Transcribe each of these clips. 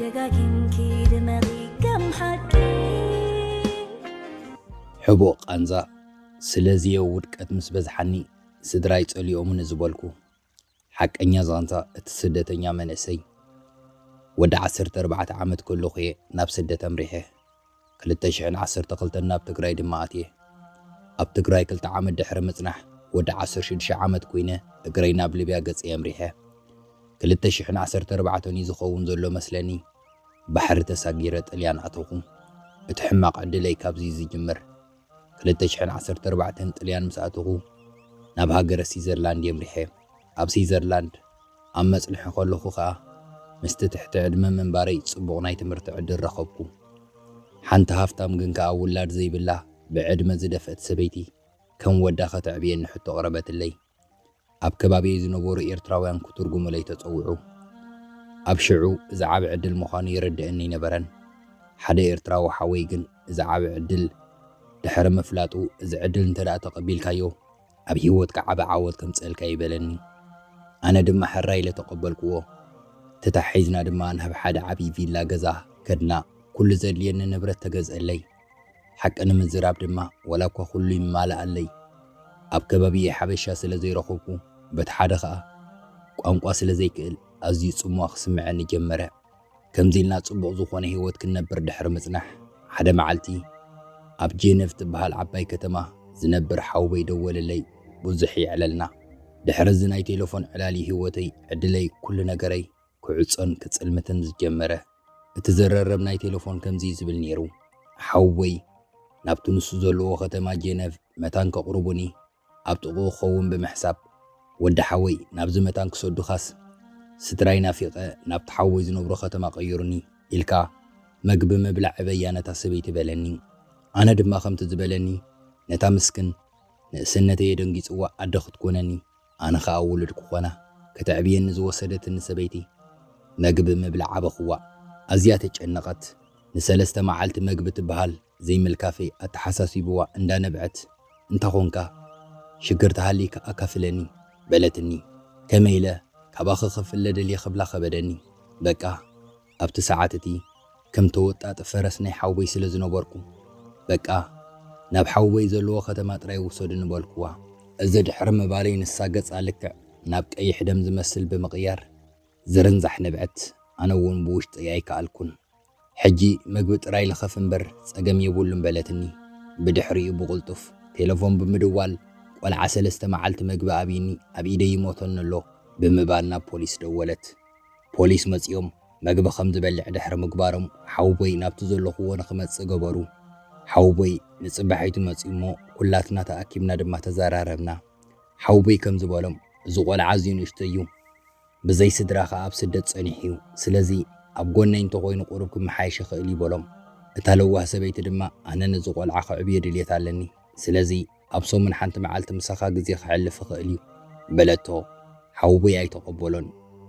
ደጋጊምኪ ድመቒ ከም ሓቂ። ሕቡእ ቃንዛ፣ ስለዚ ውድቀት ምስ በዝሓኒ ስድራይ ጸሊኦምኒ ዝበልኩ። ሓቀኛ ዛንታ እቲ ስደተኛ መንእሰይ። ወዲ ዓሰርተ ኣርባዕተ ዓመት ከለኹ እየ ናብ ስደት ኣምሪሐ። ክልተ ሽሕን ዓሰርተ ክልተን ናብ ትግራይ ድማ ኣትየ። ኣብ ትግራይ ክልተ ዓመት ድሕሪ ምጽናሕ፣ ወዲ ዓሰርተ ሽዱሽተ ዓመት ኮይነ እግረይ ናብ ሊብያ ገጸይ ኣምሪሐ። ክልተ ሽሕን ዓሰርተ ኣርባዕተን እዩ ዝኸውን ዘሎ መስለኒ። ባሕሪ ተሳጊረ ጥልያን ኣተኹ። እቲ ሕማቕ ዕድለይ ካብዚ እዩ ዝጅምር። ክልተ ሽሕን ዓሰርተ ኣርባዕተን ጥልያን ምስ ኣተኹ፣ ናብ ሃገረ ስዊዘርላንድ የምሪሐ። ኣብ ስዊዘርላንድ ኣብ መጽንሒ ከለኹ ኸኣ፣ ምስቲ ትሕቲ ዕድመ ምንባረይ ጽቡቕ ናይ ትምህርቲ ዕድል ረኸብኩ። ሓንቲ ሃፍታም ግን ከኣ ውላድ ዘይብላ፣ ብዕድመ ዝደፍአት ሰበይቲ ከም ወዳ ከተዕብየኒ ሕቶ ኣቕረበትለይ። ኣብ ከባቢየይ ዝነበሩ ኤርትራውያን ክትርጉሙለይ ተጸውዑ። ኣብ ሽዑ እዚ ዓቢ ዕድል ምዃኑ ይርድእኒ ኣይነበረን። ሓደ ኤርትራዊ ሓወይ ግን እዚ ዓቢ ዕድል ድሕሪ ምፍላጡ፣ "እዚ ዕድል እንተ ደኣ ተቐቢልካዮ፣ ኣብ ህይወትካ ዓቢ ዓወት ከምጽአልካ እዩ" በለኒ። ኣነ ድማ ሕራይ ኢለ ተቐበልክዎ። ተታሒዝና ድማ ናብ ሓደ ዓቢ ቪላ ገዛ ከድና። ኩሉ ዘድልየኒ ንብረት ተገዝአለይ። ሓቂ ንምዝራብ ድማ፣ ዋላ እኳ ኩሉ ይማልኣለይ፣ ኣብ ከባቢየ ሓበሻ ስለ ዘይረኸብኩ፣ በቲ ሓደ ኸኣ ቋንቋ ስለ ዘይክእል፣ ኣዝዩ ጽምዋ ክስምዐኒ ጀመረ። ከምዚ ኢልና ጽቡቕ ዝኾነ ህይወት ክንነብር ድሕሪ ምጽናሕ፣ ሓደ መዓልቲ ኣብ ጄነቭ ትበሃል ዓባይ ከተማ ዝነብር ሓውቦይ ደወለለይ። ብዙሕ የዕለልና። ድሕሪ እዚ ናይ ቴሌፎን ዕላል እዩ ህይወተይ፣ ዕድለይ፣ ኩሉ ነገረይ ክዕጾን ክጽልምትን ዝጀመረ። እቲ ዝርርብ ናይ ቴሌፎን ከምዚ እዩ ዝብል ነይሩ፣ ሓውቦይ ናብቲ ንሱ ዘለዎ ከተማ ጄነቭ መታን ከቕርቡኒ ኣብ ጥቕኡ ክኸውን ብምሕሳብ፣ "ወዲ ሓወይ፣ ናብዚ መታን ክሰዱኻስ ስድራይ ናፊቐ ናብቲ ሓወይ ዝነብሮ ከተማ ቀይሩኒ" ኢልካ መግቢ ምብላዕ ዕበያ ነታ ሰበይቲ በለኒ። ኣነ ድማ ከምቲ ዝበለኒ ነታ ምስክን ንእስነተይ የደንጊጽዋ ኣደ ክትኮነኒ፣ ኣነ ኸኣ ውሉድ ክኾና ከተዕብየኒ ዝወሰደትኒ ሰበይቲ መግቢ ምብላዕ ኣበኽዋ። ኣዝያ ተጨነቐት። ንሰለስተ መዓልቲ መግቢ ትበሃል ዘይምልካፈይ ኣተሓሳሲብዋ እንዳነብዐት፣ "እንታ ኾንካ፣ ሽግር ተሃልይካ ኣካፍለኒ" በለትኒ። ከመይ ኢለ ካባኺ ክፍለ ደልየ ክብላ ከበደኒ። በቃ፣ ኣብቲ ሰዓት እቲ ከም ተወጣጢ ፈረስ ናይ ሓውቦይ ስለ ዝነበርኩ፣ "በቃ፣ ናብ ሓውቦይ ዘለዎ ከተማ ጥራይ ውሰዱኒ" በልክዋ። እዚ ድሕሪ ምባለይ፣ ንሳ ገጻ ልክዕ ናብ ቀይሕ ደም ዝመስል ብምቕያር ዝርንዛሕ ነብዐት። ኣነ እውን ብውሽጠይ ኣይከኣልኩን። "ሕጂ መግቢ ጥራይ ልኸፍ እምበር ጸገም የብሉን" በለትኒ። ብድሕሪኡ ብቕልጡፍ ቴሌፎን ብምድዋል፣ "ቆልዓ ሰለስተ መዓልቲ መግቢ ኣብይኒ፣ ኣብ ኢደይ ይሞተኒ ኣሎ" ብምባል ናብ ፖሊስ ደወለት። ፖሊስ መጺኦም መግቢ ከም ዝበልዕ ድሕሪ ምግባሮም፣ ሓውቦይ ናብቲ ዘለኹዎ ንኽመጽእ ገበሩ። ሓውቦይ ንጽባሒቱ መጺኡ እሞ፣ ኩላትና ተኣኪብና ድማ ተዘራረብና። ሓውቦይ ከም ዝበሎም፣ "እዚ ቆልዓ ኣዝዩ ንእሽቶ እዩ፣ ብዘይ ስድራ ኸኣ ኣብ ስደት ጸኒሑ እዩ። ስለዚ ኣብ ጎነይ እንተኾይኑ ቁሩብ ክመሓየሽ ይኽእል እዩ" በሎም። እታ ለዋህ ሰበይቲ ድማ፣ "ኣነ ነዚ ቆልዓ ከዕብዮ ድልየት ኣለኒ። ስለዚ ኣብ ሰሙን ሓንቲ መዓልቲ ምሳኻ ግዜ ከሕልፍ እኽእል እዩ" በለቶ። ሓውቦይ ኣይተቐበሎን።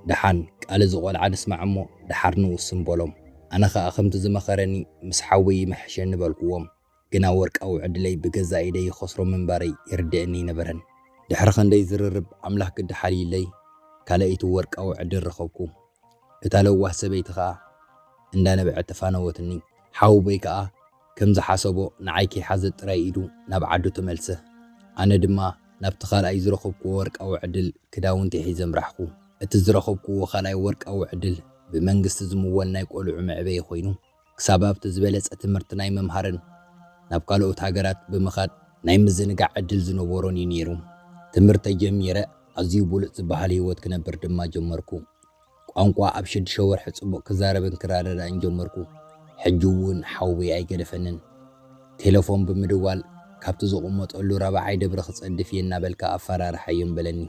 "ደሓን፣ ቃል እዚ ቆልዓ ንስማዕ እሞ ደሓር ንውስን" በሎም። ኣነ ኸኣ ከምቲ ዝመኸረኒ ምስ ሓወይ ይመሕሸኒ በልክዎም። ግና ወርቃዊ ዕድለይ ብገዛእ ኢደይ ይኸስሮ ምንባረይ ይርድእኒ ኣይነበረን። ድሕሪ ክንደይ ዝርርብ፣ ኣምላኽ ግዲ ሓልዩለይ፣ ካልኣይቲ ወርቃዊ ዕድል ረኸብኩ። እታ ለዋህ ሰበይቲ ኸኣ እንዳነብዐት ተፋነወትኒ። ሓውቦይ ከኣ ከም ዝሓሰቦ ንዓይ ከይሓዘት ጥራይ ኢዱ ናብ ዓዱ ተመልሰ። ኣነ ድማ ናብቲ ካልኣይ ዝረኸብክዎ ወርቃዊ ዕድል ክዳውንቲ ሒዘ ኣምራሕኩ። እቲ ዝረኸብክዎ ካልኣይ ወርቃዊ ዕድል ብመንግስቲ ዝምወል ናይ ቆልዑ መዕበዪ ኮይኑ፣ ክሳብ ኣብቲ ዝበለጸ ትምህርቲ ናይ ምምሃርን ናብ ካልኦት ሃገራት ብምኻድ ናይ ምዝንጋዕ ዕድል ዝነበሮን እዩ ነይሩ። ትምህርተይ ጀሚረ ኣዝዩ ብሉጽ ዝበሃል ህይወት ክነብር ድማ ጀመርኩ። ቋንቋ ኣብ ሽዱሽተ ወርሒ ጽቡቕ ክዛረብን ክረዳዳእን ጀመርኩ። ሕጂ እውን ሓውቦይ ኣይገደፈንን። ቴሌፎን ብምድዋል፣ "ካብቲ ዝቕመጠሉ ራብዓይ ደብሪ ክጸድፍ እየ" እናበልካ ኣፈራርሓዮም በለኒ።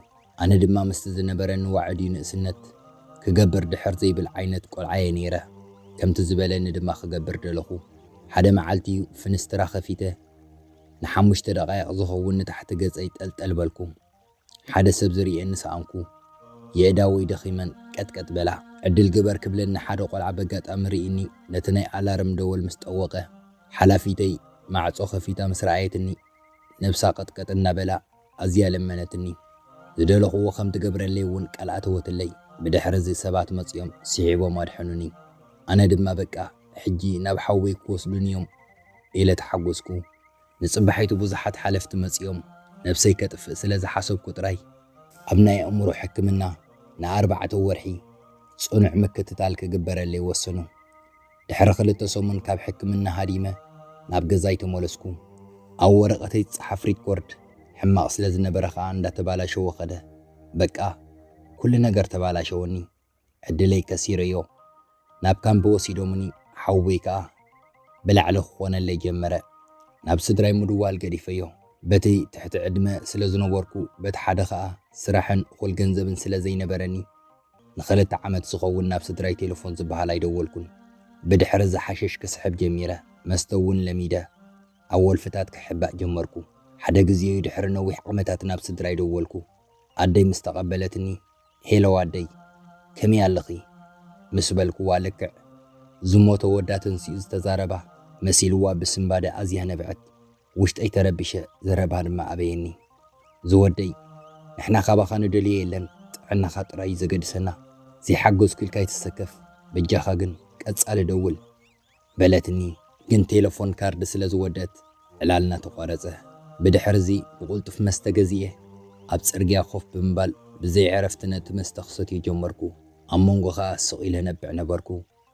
ኣነ ድማ ምስቲ ዝነበረኒ ዋዕዲ ንእስነት ክገብር ድሕር ዘይብል ዓይነት ቆልዓ እየ ነይረ። ከምቲ ዝበለኒ ድማ ክገብር ደለኹ። ሓደ መዓልቲ ፍንስትራ ከፊተ ንሓሙሽተ ደቓይቕ ዝኸውን ንታሕቲ ገጸይ ጠልጠል በልኩ። ሓደ ሰብ ዝርእየኒ ሰኣንኩ። የእዳወይ ደኺመን ቀጥቀጥ በላ። ዕድል ግበር ክብለኒ ሓደ ቆልዓ በጋጣሚ ርኢኒ ነቲ ናይ ኣላርም ደወል ምስ ጠወቐ፣ ሓላፊተይ ማዕጾ ከፊታ ምስ ረኣየትኒ፣ ነብሳ ቀጥቀጥ እናበላ ኣዝያ ለመነትኒ። ዝደለኽዎ ከም ትገብረለይ እውን ቃል ኣተወትለይ። ብድሕሪ እዚ ሰባት መጺኦም ስሒቦም ኣድሐኑኒ። ኣነ ድማ በቃ ሕጂ ናብ ሓወይ ክወስዱኒ እዮም ኢለ ተሓጎስኩ። ንጽባሒቱ ብዙሓት ሓለፍቲ መጺኦም ነብሰይ ከጥፍእ ስለ ዝሓሰብኩ ጥራይ ኣብ ናይ ኣእምሮ ሕክምና ንኣርባዕተ ወርሒ ጽኑዕ ምክትታል ክግበረለይ ወሰኑ። ድሕሪ ክልተ ሰሙን ካብ ሕክምና ሃዲመ ናብ ገዛይ ተመለስኩ። ኣብ ወረቐተይ ዝጸሓፍ ሪኮርድ ሕማቕ ስለ ዝነበረ ከኣ እንዳተባላሸወ ኸደ። በቃ ኩሉ ነገር ተባላሸወኒ። ዕድለይ ከሲረዮ። ናብ ካምፕ ወሲዶምኒ፣ ሓወይ ከኣ ብላዕሊ ክኾነለይ ጀመረ። ናብ ስድራይ ምድዋል ገዲፈዮ። በቲ ትሕቲ ዕድመ ስለ ዝነበርኩ፣ በቲ ሓደ ከኣ ስራሕን እኹል ገንዘብን ስለ ዘይነበረኒ፣ ንኽልተ ዓመት ዝኸውን ናብ ስድራይ ቴሌፎን ዝበሃል ኣይደወልኩን። ብድሕሪ እዚ ሓሸሽ ክስሕብ ጀሚረ፣ መስተ እውን ለሚደ፣ ኣብ ወልፍታት ክሕባእ ጀመርኩ። ሓደ ግዜ'ዩ ድሕሪ ነዊሕ ዓመታት ናብ ስድራይ ደወልኩ። ኣደይ ምስ ተቐበለትኒ፣ "ሄሎ ኣደይ፣ ከመይ ኣለኺ?" ምስ በልኩዋ፣ ልክዕ ዝሞተ ወዳ ተንሲኡ ዝተዛረባ መሲልዋ ብስንባደ ኣዝያ ነብዐት። ውሽጠይ ተረቢሸ፣ ዘረባ ድማ ኣበየኒ። "ዝወደይ፣ ንሕና ካባኻ ንደልዮ የለን፣ ጥዕናኻ ጥራይ እዩ ዘገድሰና። ዘይሓገዝኩ ኢልካ ኣይትሰከፍ፣ በጃኻ ግን ቀጻሊ ደውል" በለትኒ። ግን ቴሌፎን ካርድ ስለ ዝወደት ዕላልና ተቋረጸ። ብድሕርዚ ብቕልጡፍ መስተ ገዚኤ ኣብ ጽርግያ ኮፍ ብምባል ብዘይ ዕረፍቲ ነቲ መስተ ክሰትዮ ጀመርኩ። ኣብ መንጎ ኸኣ ስቕ ኢለ ነብዕ ነበርኩ።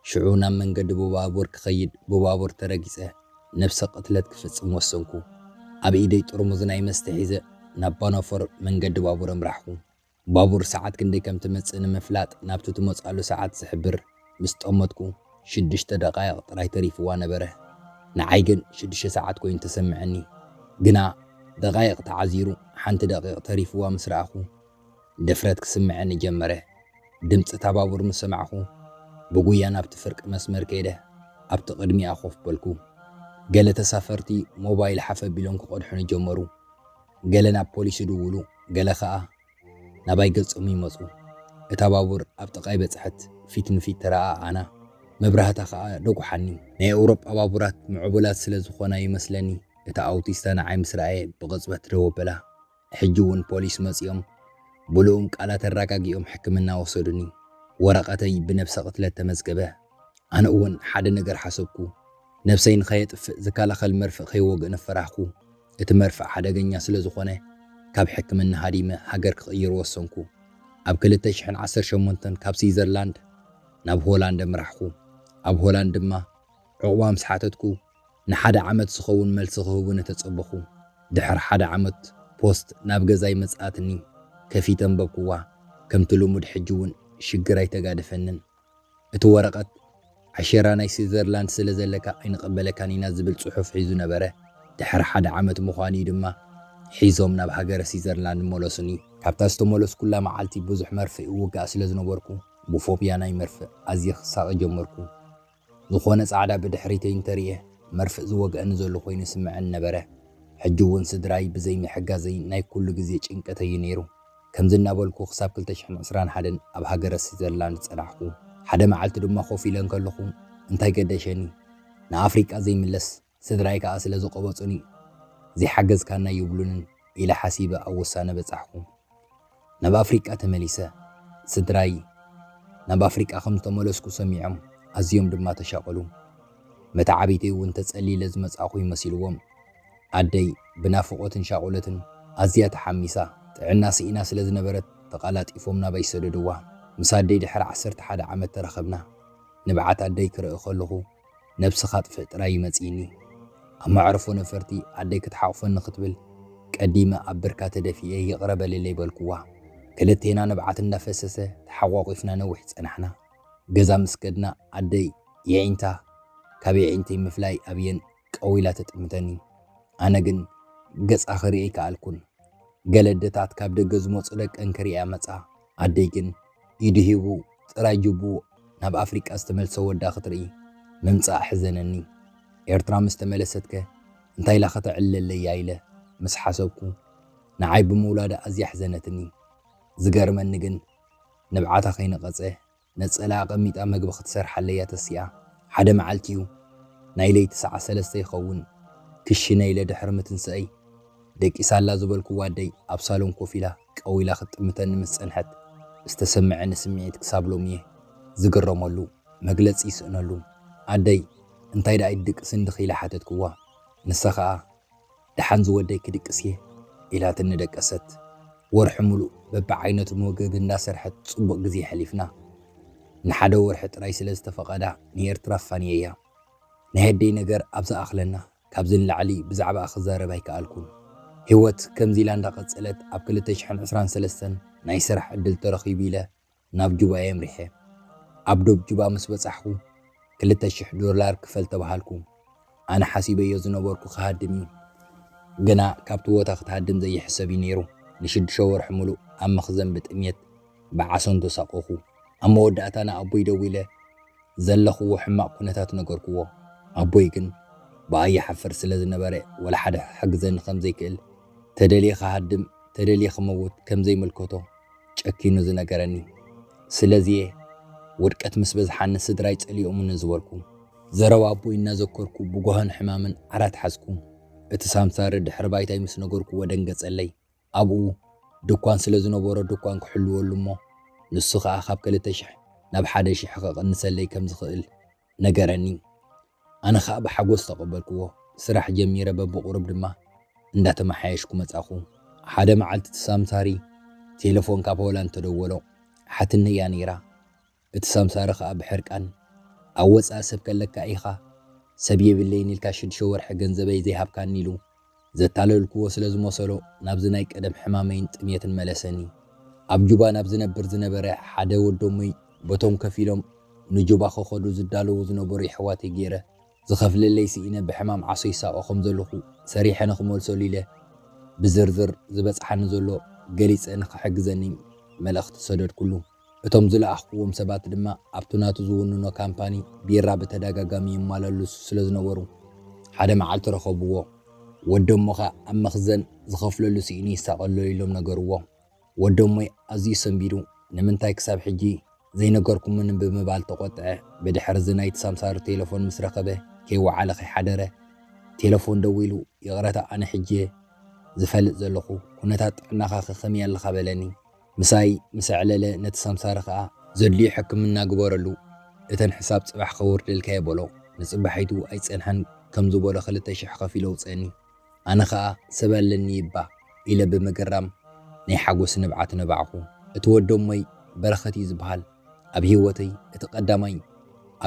ሽዑ ናብ መንገዲ ብባቡር ክኸይድ ብባቡር ተረጊጸ ነብሰ ቅትለት ክፍጽም ወሰንኩ። ኣብ ኢደይ ጥርሙዝ ናይ መስተ ሒዘ ናብ ባኖፎር መንገዲ ባቡር ኣምራሕኩ። ባቡር ሰዓት ክንደይ ከም ትመጽእ ንምፍላጥ ናብቲ ትመጽኣሉ ሰዓት ዝሕብር ምስ ጠመትኩ ሽዱሽተ ደቓይቕ ጥራይ ተሪፍዋ ነበረ። ንዓይ ግን ሽዱሽተ ሰዓት ኮይኑ ተሰምዐኒ። ግና ደቓይቕ ተዓዚሩ ሓንቲ ደቒቕ ተሪፍዋ ምስ ረኣኹ ድፍረት ክስምዐኒ ጀመረ። ድምጺ እታ ባቡር ምስ ሰማዕኹ ብጉያ ናብቲ ፍርቂ መስመር ከይደ ኣብቲ ቅድሚኣ ኮፍ በልኩ። ገለ ተሳፈርቲ ሞባይል ሓፍ ኣቢሎም ክቐድሑኒ ጀመሩ። ገለ ናብ ፖሊስ ይድውሉ፣ ገለ ኸኣ ናባይ ገጾም ይመጹ። እታ ባቡር ኣብ ጥቓይ በጽሐት፣ ፊት ንፊት ተረኣኣና። መብራህታ ኸኣ ደጉሓኒ። ናይ ኤውሮጳ ባቡራት ምዕቡላት ስለ ዝኾና ይመስለኒ፣ እታ ኣውቲስታ ንዓይ ምስ ረኣየ ብቕጽበት ደው ኣበላ። ሕጂ እውን ፖሊስ መጺኦም ብልኡም ቃላት ኣረጋጊኦም ሕክምና ወሰዱኒ። ወረቐተይ ብነብሰ ቅትለት ተመዝገበ። ኣነ እውን ሓደ ነገር ሓሰብኩ። ነብሰይ ንኸየጥፍእ ዝከላኸል መርፍእ ከይወግእ ንፈራህኩ። እቲ መርፍእ ሓደገኛ ስለ ዝኾነ፣ ካብ ሕክምና ሃዲመ ሃገር ክቕይር ወሰንኩ። ኣብ ክልተ ሽሕን ዓሰርተ ሸሞንተን ካብ ስዊዘርላንድ ናብ ሆላንድ ኣምራሕኩ። ኣብ ሆላንድ ድማ ዕቑባ ምስ ሓተትኩ፣ ንሓደ ዓመት ዝኸውን መልሲ ክህቡኒ ተጸበኹ። ድሕሪ ሓደ ዓመት ፖስት ናብ ገዛይ መጽኣትኒ። ከፊተ ኣንበብኩዋ። ከምቲ ልሙድ ሕጂ እውን ሽግር ኣይተጋደፈንን። እቲ ወረቐት፣ "ዓሸራ ናይ ስዊዘርላንድ ስለ ዘለካ ኣይንቕበለካን ኢና" ዝብል ጽሑፍ ሒዙ ነበረ። ድሕሪ ሓደ ዓመት ምዃኑ እዩ ድማ ሒዞም ናብ ሃገረ ስዊዘርላንድ መለሱኒ። ካብታ ዝተመለስኩላ መዓልቲ ብዙሕ መርፍእ እውጋእ ስለ ዝነበርኩ፣ ብፎብያ ናይ መርፍእ ኣዝየ ክሳቐ ጀመርኩ። ዝኾነ ጻዕዳ ብድሕሪተይ እንተርእየ፣ መርፍእ ዝወግኣኒ ዘሎ ኮይኑ ይስምዐኒ ነበረ። ሕጂ እውን ስድራይ ብዘይ ምሕጋዘይ ናይ ኩሉ ግዜ ጭንቀተይ እዩ ነይሩ። ከምዚ እናበልኩ ክሳብ ክልተ ሽሕን ዕስራን ሓደን ኣብ ሃገረ ስዊዘርላንድ ጸናሕኩ። ሓደ መዓልቲ ድማ ኮፍ ኢለ እንከለኹ፣ እንታይ ገደሸኒ? ንኣፍሪቃ ዘይምለስ፣ ስድራይ ከኣ ስለ ዝቐበጹኒ፣ ዘይሓገዝካና ይብሉንን ኢለ ሓሲበ ኣብ ውሳነ በጻሕኩ። ናብ ኣፍሪቃ ተመሊሰ። ስድራይ ናብ ኣፍሪቃ ከም ዝተመለስኩ ሰሚዖም፣ ኣዝዮም ድማ ተሻቐሉ። መተዓቢተይ እውን ተጸሊለ ዝመጻእኩ ይመሲልዎም። ኣደይ ብናፍቖትን ሻቑለትን ኣዝያ ተሓሚሳ፣ ጥዕና ስኢና ስለ ዝነበረት፣ ተቐላጢፎም ናባይ ሰደድዋ። ምስ ኣደይ ድሕሪ ዓሰርተ ሓደ ዓመት ተራኸብና። ንብዓት ኣደይ ክርኢ ከለኹ፣ ነብስኻ ጥፍእ ጥራይ ይመጽእኒ። ኣብ መዕርፎ ነፈርቲ ኣደይ ክትሓቑፈኒ ክትብል፣ ቀዲመ ኣብ ብርካ ተደፊኤ ይቕረ በልለይ በልኩዋ። ክልቴና ንብዓት እንዳፈሰሰ ተሓቋቒፍና ነዊሕ ጸናሕና። ገዛ ምስ ከድና ኣደይ የዒንታ ካብ የዒንተይ ምፍላይ ኣብየን ቀው ኢላ ተጥምተኒ። ኣነ ግን ገጻ ክርኢ ኣይከኣልኩን። ገለ ኣደታት ካብ ደገ ዝመጹ ደቀን ክርእያ መጻ። ኣደይ ግን ኢዱ ሂቡ ጥራይ ጅቡኡ ናብ ኣፍሪቃ ዝተመልሰ ወዳ ክትርኢ ምምጻእ ኣሕዘነኒ። ኤርትራ ምስ ተመለሰትከ እንታይ ኢላ ከተዕልለለያ ኢለ ምስ ሓሰብኩ፣ ንዓይ ብምውላዳ ኣዝያ ኣሕዘነትኒ። ዝገርመኒ ግን ንብዓታ ከይነቐጸ ነጸላ ኣቐሚጣ መግቢ ክትሰርሓለይ እያ ተሲኣ። ሓደ መዓልቲ እዩ፣ ናይ ለይቲ ሰዓት ሰለስተ ይኸውን፣ ክሽነ ኢለ ድሕሪ ምትንስኣይ፣ ደቂሳ ኣላ ዝበልኩዋ ኣደይ ኣብ ሳሎን ኮፍ ኢላ ቀው ኢላ ክትጥምተኒ ምስ ጸንሐት፣ ዝተሰምዐኒ ስምዒት ክሳብ ሎሚ እየ ዝግረመሉ። መግለጺ ይስእነሉ። ኣደይ እንታይ ደኣ ይድቅስ እንድኺ ኢለ ሓተትክዋ። ንሳ ኸኣ ደሓን ዝወደይ ክድቅስ እየ ኢላትኒ ደቀሰት። ወርሒ ሙሉእ በብዓይነቱ መወገቢ እንዳሰርሐት ጽቡቕ ግዜ ኣሕሊፍና። ንሓደ ወርሒ ጥራይ ስለ ዝተፈቐዳ ንኤርትራ ኣፋንየያ። ናይ ኣደይ ነገር ኣብ ዝኣኽለና ካብዚ ንላዕሊ ብዛዕባኣ ክዛረብ ኣይከኣልኩን። ህይወት ከምዚ ኢላ እንዳቐጸለት ኣብ ክልተ ሽሕን ዕስራን ሰለስተን ናይ ስራሕ ዕድል ተረኺቡ ኢለ ናብ ጁባ እየ ኣምሪሐ። ኣብ ዶብ ጁባ ምስ በጻሕኩ ክልተ ሽሕ ዶላር ክፈል ተባሃልኩ። ኣነ ሓሲበዮ ዝነበርኩ ክሃድም እዩ። ግና ካብቲ ቦታ ክትሃድም ዘይሕሰብ እዩ ነይሩ። ንሽዱሽተ ወርሒ ሙሉእ ኣብ መኽዘን ብጥሜት ብዓሶን ተሳቆኹ። ኣብ መወዳእታ ንኣቦይ ደዊለ ዘለኽዎ ሕማቕ ኩነታት ነገርክዎ። ኣቦይ ግን ብኣይ ይሓፍር ስለ ዝነበረ ወላ ሓደ ክሕግዘኒ ከም ዘይክእል፣ ተደልየ ክሃድም ተደልየ ክመውት ከም ዘይምልከቶ ጨኪኑ ዝነገረኒ። ስለዚየ ውድቀት ምስ በዝሓኒ ስድራይ ጸሊኦምኒ ዝበልኩ። ዘረባ ኣቦይ እናዘከርኩ ብጓህን ሕማምን ዓራት ሓዝኩ። እቲ ሳምሳሪ ድሕሪ ባይታይ ምስ ነገርክዎ ደንገጸለይ። ኣብኡ ድኳን ስለ ዝነበሮ ድኳን ክሕልወሉ እሞ ንሱ ኸኣ ካብ ክልተ ሽሕ ናብ ሓደ ሽሕ ከቐንሰለይ ከም ዝኽእል ነገረኒ። ኣነ ኸኣ ብሓጎስ ተቐበልክዎ። ስራሕ ጀሚረ በብቑሩብ ድማ እንዳተመሓየሽኩ መጻኹ። ሓደ መዓልቲ እቲ ሳምሳሪ ቴሌፎን ካብ ሆላንድ ተደወሎ። ሓትኒ እያ ነይራ። እቲ ሳምሳሪ ኸኣ ብሕርቃን ኣብ ወጻኢ ሰብ ከለካ ኢኻ ሰብ የብለይን ኢልካ ሽዱሽተ ወርሒ ገንዘበይ ዘይሃብካኒ ኢሉ ዘታለልክዎ ስለ ዝመሰሎ ናብዚ ናይ ቀደም ሕማመይን ጥሜትን መለሰኒ። ኣብ ጁባ ናብ ዝነብር ዝነበረ ሓደ ወደሞይ በቶም ከፊሎም ንጁባ ክኸዱ ዝዳለዉ ዝነበሩ የሕዋተይ ገይረ ዝኸፍለለይ ስኢነ ብሕማም ዓሶ ይሳቐ ከም ዘለኹ ሰሪሐ ንኽመልሰሉ ኢለ ብዝርዝር ዝበጽሓኒ ዘሎ ገሊጸ ንኽሕግዘኒ መልእኽቲ ሰደድኩሉ። እቶም ዝለኣኽክዎም ሰባት ድማ ኣብቲ ናቱ ዝውንኖ ካምፓኒ ቢራ ብተደጋጋሚ ይመላለሱ ስለ ዝነበሩ ሓደ መዓልቲ ረኸብዎ። ወደሞኻ ኣብ መኽዘን ዝኸፍለሉ ስኢኑ ይሳቐ ኣሎ ኢሎም ነገርዎ። ወደሞይ ኣዝዩ ሰንቢዱ ንምንታይ ክሳብ ሕጂ ዘይነገርኩምኒ ብምባል ተቖጥዐ። ብድሕሪ እዚ ናይቲ ሳምሳሪ ቴሌፎን ምስ ረኸበ ከይወዓለ ከይሓደረ ቴሌፎን ደዊሉ ይቕረታ ኣነ ሕጂ እየ ዝፈልጥ ዘለኹ ኩነታት ጥዕናኻ ከ ከመይ ኣለኻ በለኒ። ምሳይ ምስ ኣዕለለ ነቲ ሳምሳሪ ኸኣ ዘድልዮ ሕክምና ግበረሉ እተን ሕሳብ ጽባሕ ከውርደልካ እየ በሎ። ንጽባሒቱ ኣይጸንሐን ከም ዝበሎ ክልተ ሽሕ ከፊሉ ኣውጸኒ። ኣነ ኸኣ ሰብ ኣለኒ ይባ ኢለ ብምግራም ናይ ሓጎስ ንብዓት ነባዕኹ። እቲ ወደሞይ በረኸት እዩ ዝበሃል ኣብ ህይወተይ እቲ ቀዳማይ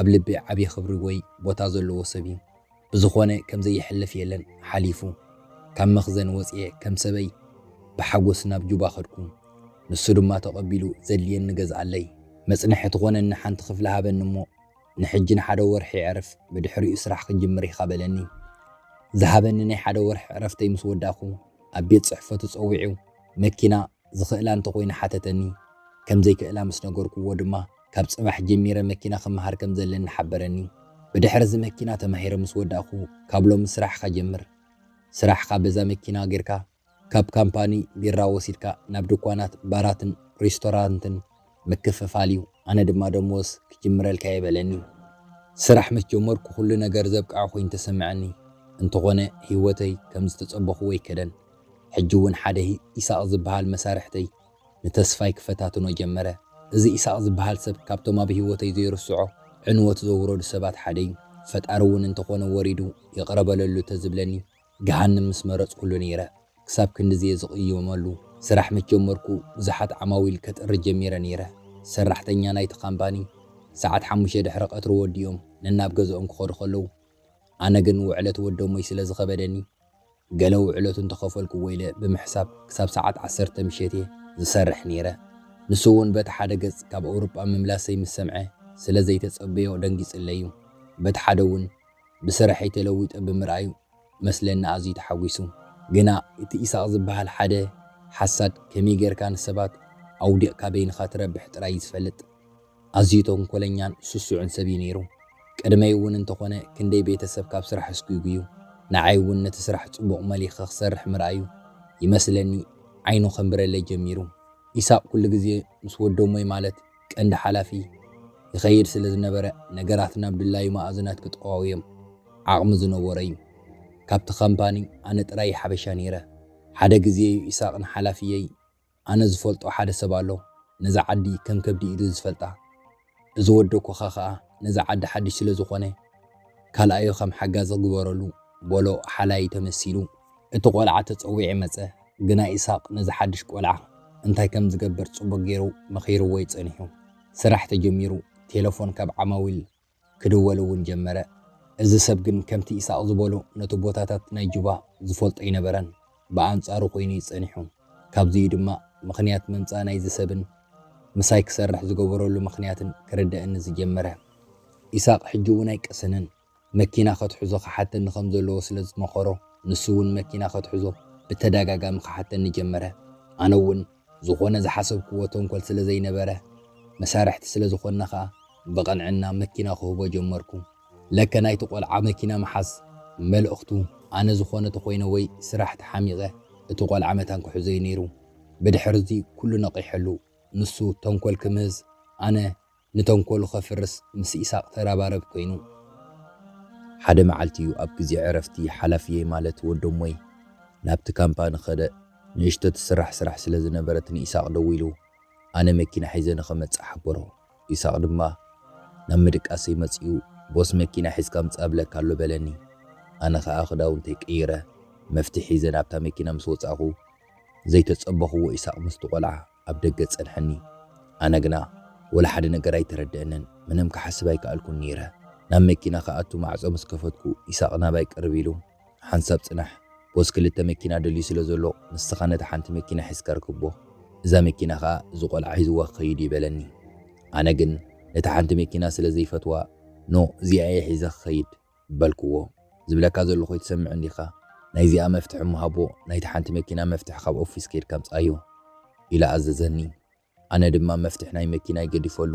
ኣብ ልቢ ዓብዪ ክብሪ ወይ ቦታ ዘለዎ ሰብ እዩ። ብዝኾነ ከም ዘይሕለፍ የለን ሓሊፉ። ካብ መኽዘን ወፅየ ከም ሰበይ ብሓጎስ ናብ ጁባ ኸድኩ። ንሱ ድማ ተቐቢሉ ዘድልየኒ ገዝኣለይ። መፅንሒ ትኾነኒ ሓንቲ ክፍሊ ሃበኒ እሞ ንሕጂ ንሓደ ወርሒ ዕረፍ ብድሕሪኡ ስራሕ ክንጅምር ኢኻ በለኒ። ዝሃበኒ ናይ ሓደ ወርሒ ዕረፍተይ ምስ ወዳእኹ ኣብ ቤት ፅሕፈቱ ፀዊዑ መኪና ዝኽእላ እንተኾይኑ ሓተተኒ። ከም ዘይክእላ ምስ ነገርኩዎ ድማ ካብ ጽባሕ ጀሚረ መኪና ክመሃር ከም ዘለኒ ሓበረኒ። ብድሕሪ እዚ መኪና ተማሂረ ምስ ወዳእኩ ካብ ሎሚ ስራሕኻ ጀምር። ስራሕኻ በዛ መኪና ጌርካ ካብ ካምፓኒ ቢራ ወሲድካ ናብ ድኳናት ባራትን ሬስቶራንትን ምክፍፋል እዩ። ኣነ ድማ ደሞዝ ክጅምረልካ እየ በለኒ። ስራሕ ምስ ጀመርኩ ኩሉ ነገር ዘብቅዐ ኮይኑ ተሰምዐኒ። እንተኾነ ህይወተይ ከም ዝተጸበኹዎ ኣይከደን። ሕጂ እውን ሓደ ኢሳቕ ዝበሃል መሳርሕተይ ንተስፋይ ክፈታትኖ ጀመረ። እዚ ኢሳቕ ዝበሃል ሰብ ካብቶም ኣብ ህይወተይ ዘይርስዖ ዕንወት ዘውረዱ ሰባት ሓደ እዩ። ፈጣሪ እውን እንተኾነ ወሪዱ ይቕረ በለሉ ተዝብለኒ ገሃንም ምስ መረጽኩሉ ነይረ። ክሳብ ክንድዚ እየ ዝቕየመሉ። ስራሕ ምስ ጀመርኩ ብዙሓት ዓማዊል ከጥሪ ጀሚረ ነይረ። ሰራሕተኛ ናይቲ ካምፓኒ ሰዓት ሓሙሽተ ድሕሪ ቀትሪ ወዲኦም ነናብ ገዝኦም ክኸዱ ከለዉ ኣነ ግን ውዕለት ወደሞይ ስለ ዝኸበደኒ ገለ ውዕለቱ እንተኸፈልኩዎ ኢለ ብምሕሳብ ክሳብ ሰዓት ዓሰርተ ምሸት እየ ዝሰርሕ ነይረ። ንሱ እውን በቲ ሓደ ገጽ ካብ ኣውሮጳ ምምላሰይ ምስ ሰምዐ ስለ ዘይተጸበዮ ደንጊጽለይ እዩ። በቲ ሓደ እውን ብስርሐይ ተለዊጠ ብምርኣዩ መስለኒ ኣዝዩ ተሓጒሱ። ግና እቲ ኢሳቕ ዝበሃል ሓደ ሓሳድ ከመይ ጌርካ ንሰባት ኣውዲቕካ በይንኻ ትረብሕ ጥራይ እዩ ዝፈልጥ። ኣዝዩ ተንኮለኛን ስሱዕን ሰብ እዩ ነይሩ። ቅድመይ እውን እንተኾነ ክንደይ ቤተሰብ ካብ ስራሕ ኣስጒጉ እዩ። ንዓይ እውን ነቲ ስራሕ ጽቡቕ መሊኸ ክሰርሕ ምርኣዩ ይመስለኒ ዓይኑ ከንብረለይ ጀሚሩ። ኢሳቕ ኩሉ ግዜ ምስ ወደሞይ ማለት ቀንዲ ሓላፊ ይኸይድ ስለ ዝነበረ ነገራት ናብ ድላዩ መኣዝናት ክጠዋውዮም ዓቕሚ ዝነበሮ እዩ። ካብቲ ካምፓኒ ኣነ ጥራይ ሓበሻ ነይረ። ሓደ ግዜ እዩ ኢሳቕ ንሓላፍየይ ኣነ ዝፈልጦ ሓደ ሰብ ኣሎ ነዛ ዓዲ ከም ከብዲ ኢሉ ዝፈልጣ። እዚ ወደኩኻ ኸኣ ነዚ ዓዲ ሓድሽ ስለ ዝኾነ፣ ካልኣዩ ከም ሓጋዚ ግበረሉ በሎ ሓላዪ ተመሲሉ። እቲ ቆልዓ ተጸዊዑ መጸ። ግና ኢሳቕ ነዚ ሓድሽ ቆልዓ እንታይ ከም ዝገብር ጽቡቕ ገይሩ መኺርዎ እዩ ጸኒሑ። ስራሕ ተጀሚሩ፣ ቴለፎን ካብ ዓማዊል ክድወል እውን ጀመረ። እዚ ሰብ ግን ከምቲ ኢሳቕ ዝበሎ ነቲ ቦታታት ናይ ጁባ ዝፈልጦ ኣይነበረን። ብኣንጻሩ ኮይኑ እዩ ጸኒሑ። ካብዚ'ዩ ድማ ምኽንያት ምምጻእ ናይዚ ሰብን ምሳይ ክሰርሕ ዝገበረሉ ምኽንያትን ክርደኣኒ ዝጀመረ። ኢሳቕ ሕጂ እውን ኣይቀሰነን። መኪና ከትሕዞ ክሓተኒ ከም ዘለዎ ስለ ዝመኸሮ፣ ንሱ እውን መኪና ከትሕዞ ብተደጋጋሚ ክሓተኒ ጀመረ። ኣነ እውን ዝኾነ ዝሓሰብክዎ ተንኮል ስለ ዘይነበረ፣ መሳርሕቲ ስለ ዝኾንና ከኣ ብቕንዕና መኪና ክህቦ ጀመርኩ። ለከ ናይቲ ቆልዓ መኪና ምሓዝ መልእኽቱ ኣነ ዝኾነ ተኾይነ ወይ ስራሕ ተሓሚቐ እቲ ቆልዓ መታን ክሕዞ እዩ ነይሩ። ብድሕሪ እዚ ኩሉ ነቒሐሉ። ንሱ ተንኮል ክምህዝ ኣነ ንተንኮሉ ከፍርስ ምስ ኢሳቕ ተራባረብ ኮይኑ። ሓደ መዓልቲ እዩ ኣብ ግዜ ዕረፍቲ ሓላፍየይ ማለት ወዶሞይ ናብቲ ካምፓኒ ከደ። ንእሽቶ ትስራሕ ስራሕ ስለ ዝነበረት ንኢሳቕ ደዊሉ ኣነ መኪና ሒዘ ንኸመጽእ ሓበሮ። ኢሳቕ ድማ ናብ ምድቃሰይ መጺኡ ቦስ መኪና ሒዝካ ምጻእ ብለካ ኣሎ በለኒ። ኣነ ኸኣ ክዳውንተይ ቀይረ መፍትሕ ሒዘ ናብታ መኪና ምስ ወጻእኹ ዘይተጸበኽዎ ኢሳቕ ምስቲ ቆልዓ ኣብ ደገ ጸንሐኒ። ኣነ ግና ወላ ሓደ ነገር ኣይተረድአንን፣ ምንም ክሓስብ ኣይከኣልኩን ነይረ። ናብ መኪና ክኣቱ ማዕጾ ምስ ከፈትኩ ኢሳቕ ናባይ ቅርብ ኢሉ ሓንሳብ ጽናሕ፣ ቦስ ክልተ መኪና ደልዩ ስለ ዘሎ ንስኻ ነታ ሓንቲ መኪና ሒዝካ ርክቦ፣ እዛ መኪና ኸኣ እዚ ቆልዓ ሒዝዋ ክኸይድ እዩ በለኒ። ኣነ ግን ነታ ሓንቲ መኪና ስለ ዘይፈትዋ ኖ እዚኣ እየ ሒዘ ክኸይድ በልክዎ። ዝብለካ ዘለኹ ኣይትሰምዕን ዲኻ? ናይዚኣ መፍትሕ እሞ ሃቦ ናይታ ሓንቲ መኪና መፍትሕ ካብ ኦፊስ ከይድካ ምጽኣዮ ኢሉ ኣዘዘኒ። ኣነ ድማ መፍትሕ ናይ መኪናይ ገዲፈሉ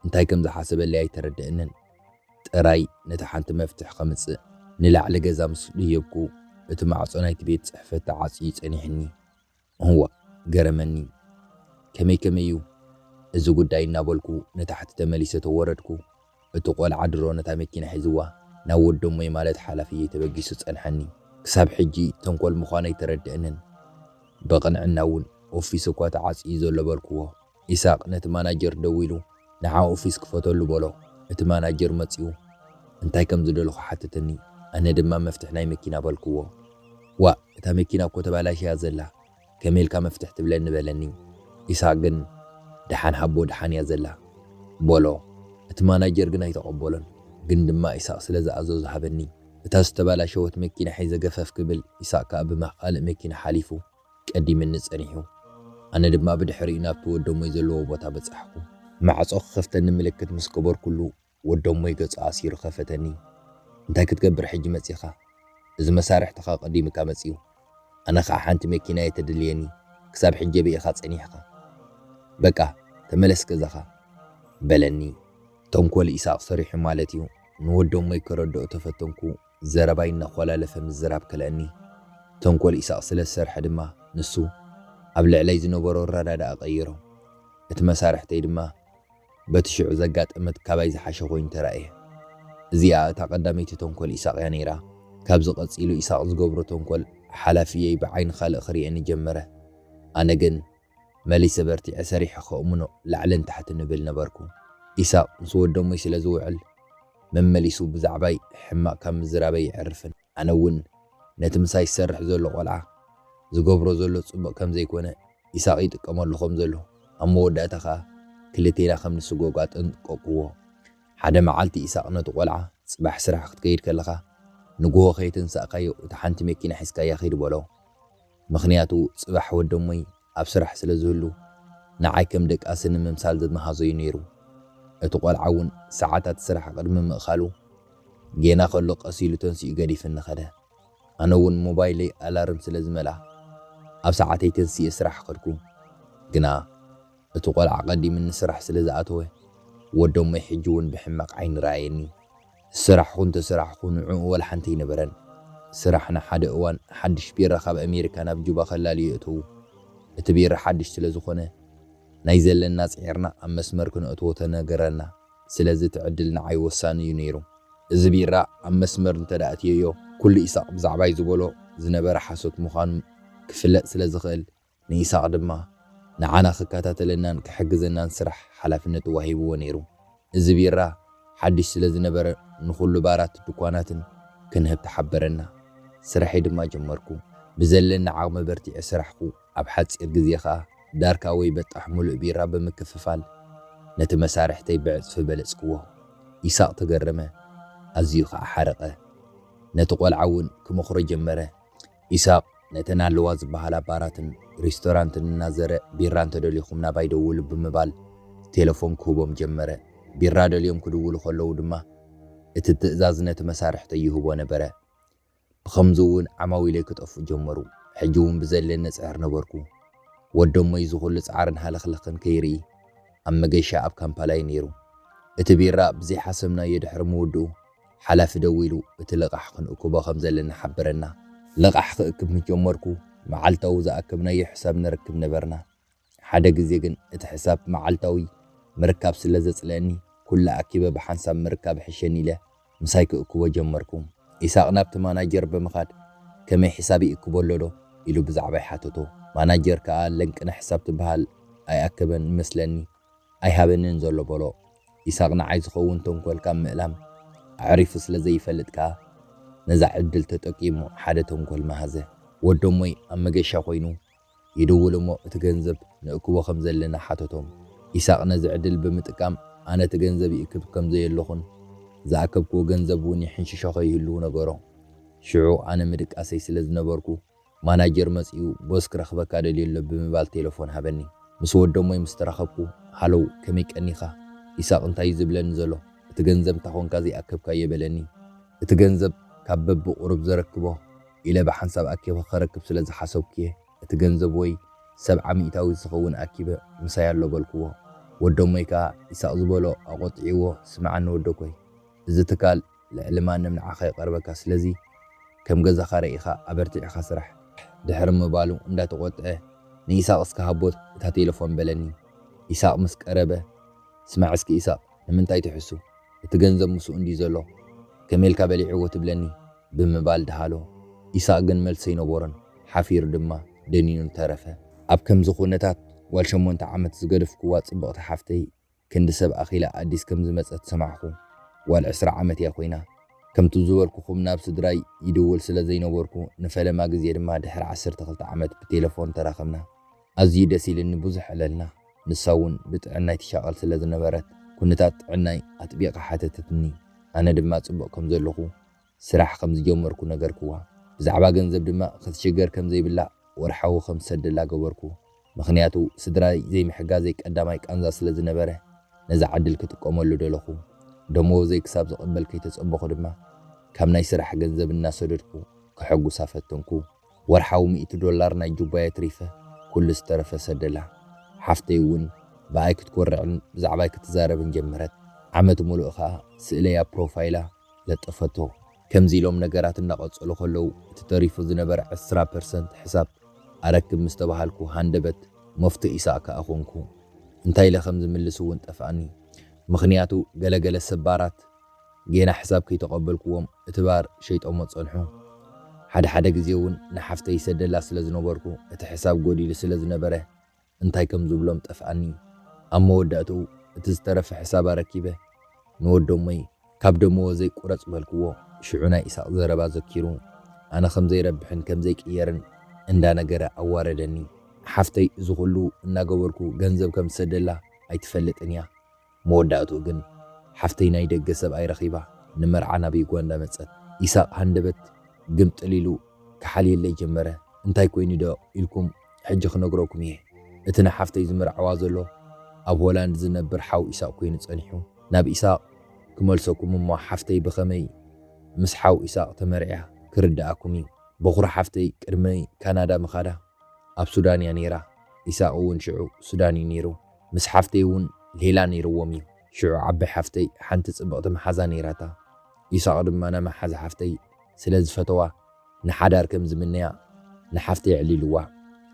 እንታይ ከም ዝሓሰበለይ ኣይተረድአንን። ጥራይ ነታ ሓንቲ መፍትሕ ከምጽእ ንላዕሊ ገዛ ምስ ደየብኩ እቲ ማዕጾ ናይቲ ቤት ጽሕፈት ተዓጽዩ ጸኒሕኒ። እዋ ገረመኒ። ከመይ ከመይ እዩ እዚ ጉዳይ እናበልኩ ንታሕቲ ተመሊሰ ተወረድኩ። እቲ ቆልዓ ድሮ ነታ መኪና ሒዝዋ ናብ ወደሞይ ማለት ሓላፍየይ ተበጊሱ ጸንሐኒ። ክሳብ ሕጂ ተንኮል ምዃኑ ኣይተረድአንን። ብቕንዕና እውን ኦፊስ እኳ ተዓጽዩ ዘሎ በልክዎ። ኢሳቕ ነቲ ማናጀር ደዊሉ ንዓ ኦፊስ ክፈተሉ በሎ። እቲ ማናጀር መጺኡ እንታይ ከም ዝደለኹ ሓተተኒ። ኣነ ድማ መፍትሕ ናይ መኪና በልክዎ። ዋእ እታ መኪና እኮ ተባላሽያ ዘላ ከመይ ኢልካ መፍትሕ ትብለኒ በለኒ። ኢሳቕ ግን ደሓን ሃቦ ደሓን እያ ዘላ በሎ። እቲ ማናጀር ግን ኣይተቐበሎን። ግን ድማ ኢሳቕ ስለ ዝኣዘዞ ሃበኒ። እታ ዝተባላሸወት መኪና ሒዘ ገፈፍ ክብል ኢሳቕ ከኣ ብማኻልእ መኪና ሓሊፉ ቀዲምኒ ጸኒሑ። ኣነ ድማ ብድሕሪኡ ናብቲ ወደሞይ ዘለዎ ቦታ በጻሕኩ። ማዕጾ ክኸፍተኒ ምልክት ምስ ገበርኩሉ ወደሞይ ገጹ ኣሲሩ ከፈተኒ። እንታይ ክትገብር ሕጂ መጺኻ? እዚ መሳርሕትኻ ቀዲምካ መጺኡ። ኣነ ኸኣ ሓንቲ መኪና እየ ተድልየኒ። ክሳብ ሕጂ ኣበይ ኢኻ ጸኒሕካ? በቃ ተመለስ ገዛኻ በለኒ። ተንኮል ኢሳቕ ሰሪሑ ማለት እዩ። ንወደሞይ ከረድኦ ተፈተንኩ። ዘረባይ እናኾላለፈ ምዝራብ ከልኣኒ። ተንኮል ኢሳቕ ስለ ዝሰርሐ ድማ ንሱ ኣብ ልዕለይ ዝነበሮ ኣረዳድኣ ቀይሮ። እቲ መሳርሕተይ ድማ በቲ ሽዑ ዘጋጠመት ካባይ ዝሓሸ ኮይኑ ተራእየ። እዚኣ እታ ቀዳመይቲ ተንኮል ኢሳቕ እያ ነይራ። ካብዚ ቀጺሉ ኢሳቕ ዝገብሮ ተንኮል ሓላፍየይ ብዓይኒ ካልእ ክርእየኒ ጀመረ። ኣነ ግን መሊሰ በርቲዐ ሰሪሐ ከእምኖ ላዕልን ታሕትን እብል ነበርኩ። ኢሳቕ ምስ ወደሞይ ስለ ዝውዕል መመሊሱ ብዛዕባይ ሕማቕ ካብ ምዝራበይ ኣይዕርፍን። ኣነ እውን ነቲ ምሳይ ዝሰርሕ ዘሎ ቆልዓ ዝገብሮ ዘሎ ጽቡቕ ከም ዘይኮነ ኢሳቕ ይጥቀመሉ ከም ዘሎ ኣብ መወዳእታ ኸኣ ክልቴና ከም ንስጎግ ኣጠንቀቕክዎ። ሓደ መዓልቲ ኢሳቕ ነቲ ቆልዓ ጽባሕ ስራሕ ክትከይድ ከለኻ ንግሆ ከይተንሳእካዮ እታ ሓንቲ መኪና ሒዝካያ ኺድ በሎ። ምኽንያቱ ጽባሕ ወደሞይ ኣብ ስራሕ ስለ ዝህሉ ንዓይ ከም ደቃሲ ንምምሳል ዝመሃዞ እዩ ነይሩ። እቲ ቆልዓ እውን ሰዓታት ስራሕ ቅድሚ ምእኻሉ ጌና ከሎ ቀስ ኢሉ ተንሲኡ ገዲፍኒ ኸደ። ኣነ እውን ሞባይለይ ኣላርም ስለ ዝመልኣ ኣብ ሰዓተይ ተንሲኤ ስራሕ ኸድኩ። ግና እቲ ቆልዓ ቀዲምኒ ስራሕ ስለ ዝኣተወ ወደሞይ ሕጂ እውን ብሕማቕ ዓይኒ ረኣየኒ። ስራሕኹ እንተሰራሕኹ ንዕኡ ወላ ሓንቲ ኣይነበረን። ስራሕና ሓደ እዋን ሓድሽ ቢራ ካብ ኣሜሪካ ናብ ጁባ ከላልዩ የእተዉ። እቲ ቢራ ሓድሽ ስለ ዝኾነ ናይ ዘለና ጽዒርና ኣብ መስመር ክነእትዎ ተነገረና። ስለዚ እቲ ዕድል ንዓይ ወሳኒ እዩ ነይሩ። እዚ ቢራ ኣብ መስመር እንተ ደኣ ኣእትየዮ ኩሉ ኢሳቕ ብዛዕባይ ዝበሎ ዝነበረ ሓሶት ምዃኑ ክፍለጥ ስለ ዝኽእል ንኢሳቕ ድማ ንዓና ክከታተለናን ክሕግዘናን ስራሕ ሓላፍነት ተዋሂብዎ ነይሩ። እዚ ቢራ ሓድሽ ስለ ዝነበረ፣ ንኹሉ ባራት ድኳናትን ክንህብ ተሓበረና። ስራሐይ ድማ ጀመርኩ። ብዘለኒ ዓቕሚ በርቲዐ ሰራሕኩ። ኣብ ሓጺር ግዜ ኸኣ ዳርካ ወይ በጣሕ ምሉእ ቢራ ብምክፍፋል ነቲ መሳርሕተይ ብዕጽፊ በለጽክዎ። ኢሳቕ ተገረመ፣ ኣዝዩ ኸኣ ሓረቐ። ነቲ ቈልዓ እውን ክመኽሮ ጀመረ። ኢሳቕ ነተን ኣለዋ ዝበሃላ ባራትን ሬስቶራንትን እናዘረ፣ ቢራ እንተደሊኹም ናባይ ደውሉ ብምባል ቴለፎን ክህቦም ጀመረ። ቢራ ደልዮም ክድውሉ ከለዉ ድማ እቲ ትእዛዝ ነቲ መሳርሕተይ ይህቦ ነበረ። ብኸምዚ እውን ዓማዊለይ ክጠፍኡ ጀመሩ። ሕጂ እውን ብዘድልየኒ እጽዕር ነበርኩ። ወደሞይ እዚ ኹሉ ጻዕርን ሃለኽለኽን ከይርኢ ኣብ መገሻ ኣብ ካምፓላ እዩ ነይሩ። እቲ ቢራ ብዘይሓሰብናዮ ድሕሪ ምውድኡ፣ ሓላፊ ደዊሉ እቲ ልቓሕ ክንእክቦ ከም ዘለና ሓበረና። ልቓሕ ክእክብ ምስ ጀመርኩ፣ መዓልታዊ ዝኣከብናዮ ሕሳብ ንረክብ ነበርና። ሓደ ግዜ ግን እቲ ሕሳብ መዓልታዊ ምርካብ ስለ ዘጽልአኒ፣ ኩሉ ኣኪበ ብሓንሳብ ምርካብ ይሕሸኒ ኢለ ምሳይ ክእክቦ ጀመርኩ። ኢሳቕ ናብቲ ማናጀር ብምኻድ፣ "ከመይ ሕሳብ ይእክቦ ኣሎ ዶ?" ኢሉ ብዛዕባይ ሓተቶ። ማናጀር ከኣ፣ "ለንቅነ ሕሳብ ትበሃል ኣይኣከበን ይመስለኒ፣ ኣይሃበንን ዘሎ" በሎ። ኢሳቕ ንዓይ ዝኸውን ተንኮል ካብ ምእላም ኣዕሪፉ ስለ ዘይፈልጥ ከኣ፣ ነዛ ዕድል ተጠቂሙ ሓደ ተንኮል መሃዘ። ወደሞይ ኣብ መገሻ ኮይኑ ይድውል እሞ፣ እቲ ገንዘብ ንእክቦ ከም ዘለና ሓተቶም። ኢሳቕ ነዚ ዕድል ብምጥቃም፣ ኣነ እቲ ገንዘብ ይእክብ ከም ዘየለኹን ዝኣከብክዎ ገንዘብ እውን ይሕንሽሾ ከይህልው ነገሮ። ሽዑ ኣነ ምድቃሰይ ስለ ዝነበርኩ፣ ማናጀር መጺኡ፣ "ቦስ ክረኽበካ ደልዩ ኣሎ" ብምባል ቴለፎን ሃበኒ። ምስ ወደሞይ ምስ ተራኸብኩ፣ "ሃለው፣ ከመይ ቀኒኻ? ኢሳቕ እንታይ እዩ ዝብለኒ ዘሎ? እቲ ገንዘብ እንታ ኾንካ ዘይኣከብካዮ?" በለኒ። "እቲ ገንዘብ ካብ በብቑሩብ ዘረክቦ ኢለ ብሓንሳብ ኣኪበ ከረክብ ስለ ዝሓሰብኩ እየ። እቲ ገንዘብ ወይ ሰብዓ ሚእታዊት ዝኸውን ኣኪበ ምሳይ ኣሎ" በልክዎ። ወደሞይ ከኣ ኢሳቕ ዝበሎ ኣቖጢዕዎ፣ "ስምዓኒ ወደኮይ፣ እዚ ትካል ልዕሊ ማንም ንዓኻ ይቐርበካ፣ ስለዚ ከም ገዛኻ ርኢኻ ኣበርቲዕኻ ስራሕ" ድሕሪ ምባሉ እንዳተቖጥዐ፣ "ንኢሳቕ እስከ ሃቦ እታ ቴለፎን" በለኒ። ኢሳቕ ምስ ቀረበ፣ "ስማዕ እስኪ ኢሳቕ፣ ንምንታይ ትሕሱ? እቲ ገንዘብ ምስኡ እንድዩ ዘሎ፣ ከመይ ኢልካ በሊዕዎ ትብለኒ?" ብምባል ደሃሎ። ኢሳቕ ግን መልሲ ኣይነበሮን፣ ሓፊሩ ድማ ደኒኑ ተረፈ። ኣብ ከምዚ ኩነታት፣ ጓል ሸሞንተ ዓመት ዝገደፍክዋ ጽብቕቲ ሓፍተይ፣ ክንዲ ሰብ ኣኺላ ኣዲስ ከም ዝመጸት ሰማዕኹ። ጓል ዕስራ ዓመት እያ ኮይና። ከምቲ ዝበልኩኹም፣ ናብ ስድራይ ይድውል ስለ ዘይነበርኩ፣ ንፈለማ ግዜ ድማ ድሕሪ ዓሰርተ ክልተ ዓመት ብቴለፎን ተራኸብና። ኣዝዩ ደስ ኢሉኒ፣ ብዙሕ ዕለልና። ንሳ እውን ብጥዕናይ ትሻቐል ስለ ዝነበረት፣ ኩነታት ጥዕናይ ኣጥቢቓ ሓተተትኒ። ኣነ ድማ ጽቡቕ ከም ዘለኹ፣ ስራሕ ከም ዝጀመርኩ ነገርክዋ። ብዛዕባ ገንዘብ ድማ ክትሽገር ከም ዘይብላ፣ ወርሓዊ ከም ትሰደላ ገበርኩ። ምኽንያቱ፣ ስድራይ ዘይምሕጋዘይ ቀዳማይ ቃንዛ ስለ ዝነበረ፣ ነዛ ዕድል ክጥቀመሉ ደለኹ። ደመወዘይ ክሳብ ዝቕበል ከይተጸበኹ ድማ፣ ካብ ናይ ስራሕ ገንዘብ እናሰደድኩ ከሐጉሳ ፈተንኩ። ወርሓዊ ሚእቲ ዶላር ናይ ጁባይ ኣትሪፈ፣ ኩሉ ዝተረፈ ሰደላ። ሓፍተይ እውን ብኣይ ክትኮርዕን ብዛዕባይ ክትዛረብን ጀመረት። ዓመት ሙሉእ ኸኣ ስእለይ ኣብ ፕሮፋይላ ለጠፈቶ። ከምዚ ኢሎም ነገራት እናቐጸሉ ከለዉ፣ እቲ ተሪፉ ዝነበረ ዕስራ ፐርሰንት ሕሳብ ኣረክብ ምስ ተባሃልኩ፣ ሃንደበት መፍቶ ኢሳቕ ከኣ ኾንኩ። እንታይ ኢለ ከም ዝምልስ እውን ጠፍኣኒ። ምኽንያቱ፣ ገለገለ ሰብ ባራት ጌና ሕሳብ ከይተቐበልክዎም፣ እቲ ባር ሸይጦሞ ጸንሑ። ሓደ ሓደ ግዜ እውን ንሓፍተይ ይሰደላ ስለ ዝነበርኩ፣ እቲ ሕሳብ ጎዲሉ ስለ ዝነበረ፣ እንታይ ከም ዝብሎም ጠፍኣኒ። ኣብ መወዳእትኡ፣ እቲ ዝተረፈ ሕሳብ ኣረኪበ፣ ንወደሞይ፣ "ካብ ደመወዘይ ቁረጽ" በልክዎ። ሽዑ ናይ ኢሳቕ ዘረባ ዘኪሩ፣ ኣነ ከም ዘይረብሕን ከም ዘይቅየርን እንዳነገረ ኣዋረደኒ። ሓፍተይ፣ እዚ ኩሉ እናገበርኩ ገንዘብ ከም ዝሰደላ ኣይትፈልጥን እያ። መወዳእትኡ ግን፣ ሓፍተይ ናይ ደገ ሰብኣይ ረኺባ፣ ንመርዓ ናብ ዩጋንዳ መጸት። ኢሳቕ ሃንደበት ግምጥል ኢሉ ክሓልየለይ ጀመረ። "እንታይ ኮይኑ ዶ ኢልኩም፣ ሕጂ ክነግረኩም እየ። እቲ ንሓፍተይ ዝምርዓዋ ዘሎ ኣብ ሆላንድ ዝነብር ሓው ኢሳቕ ኮይኑ ጸኒሑ። ናብ ኢሳቕ ክመልሰኩም እሞ፣ ሓፍተይ ብኸመይ ምስ ሓው ኢሳቕ ተመርዕያ ክርድኣኩም እዩ። በኹሪ ሓፍተይ ቅድሚ ካናዳ ምኻዳ ኣብ ሱዳን እያ ነይራ። ኢሳቕ እውን ሽዑ ሱዳን እዩ ነይሩ። ምስ ሓፍተይ እውን ሌላ ነይርዎም እዩ። ሽዑ ዓባይ ሓፍተይ ሓንቲ ጽብቕቲ መሓዛ ነይራታ። ኢሳቕ ድማ ናይ መሓዛ ሓፍተይ ስለ ዝፈተዋ፣ ንሓዳር ከም ዝምነያ ንሓፍተይ ኣዕሊልዋ።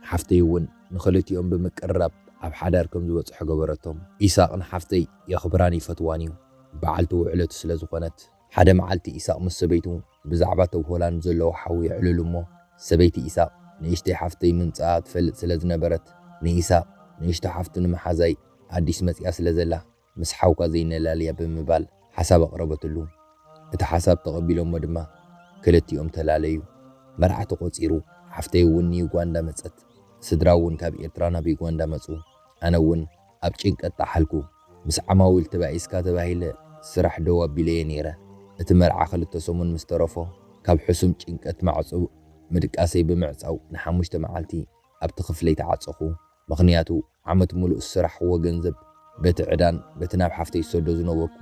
ሓፍተይ እውን ንኽልቲኦም ብምቅርራብ ኣብ ሓዳር ከም ዝበጽሑ ገበረቶም። ኢሳቕ ንሓፍተይ የኽብራን ይፈትዋን እዩ፣ በዓልቲ ውዕለቱ ስለ ዝኾነት። ሓደ መዓልቲ ኢሳቕ ምስ ሰበይቱ ብዛዕባ እቲ ኣብ ሆላንድ ዘለዎ ሓዉ የዕልሉ እሞ፣ ሰበይቲ ኢሳቕ ንእሽተይ ሓፍተይ ምምጻኣ ትፈልጥ ስለ ዝነበረት፣ ንኢሳቕ፣ "ንእሽቶ ሓፍቱ ንመሓዛይ ኣዲስ መጺኣ ስለ ዘላ፣ ምስ ሓውካ ዘይነላልያ" ብምባል ሓሳብ ኣቕረበትሉ። እቲ ሓሳብ ተቐቢሎሞ ድማ ክልቲኦም ተላለዩ። መርዓ ተቖጺሩ። ሓፍተይ እውን ንዩጋንዳ መጸት። ስድራ እውን ካብ ኤርትራ ናብ ዩጋንዳ መጹ። ኣነ እውን ኣብ ጭንቀት ጠሓልኩ። ምስ ዓማዊል ተባኢስካ ተባሂለ ስራሕ ደው ኣቢለየ ነይረ። እቲ መርዓ ክልተ ሰሙን ምስ ተረፎ፣ ካብ ሕሱም ጭንቀት ማዕጾ ምድቃሰይ ብምዕጻው ንሓሙሽተ መዓልቲ ኣብቲ ክፍለይ ተዓጸኹ። ምኽንያቱ ዓመት ሙሉእ ዝሰራሕኽዎ ገንዘብ በቲ ዕዳን በቲ ናብ ሓፍተይ ዝሰዶ ዝነበርኩ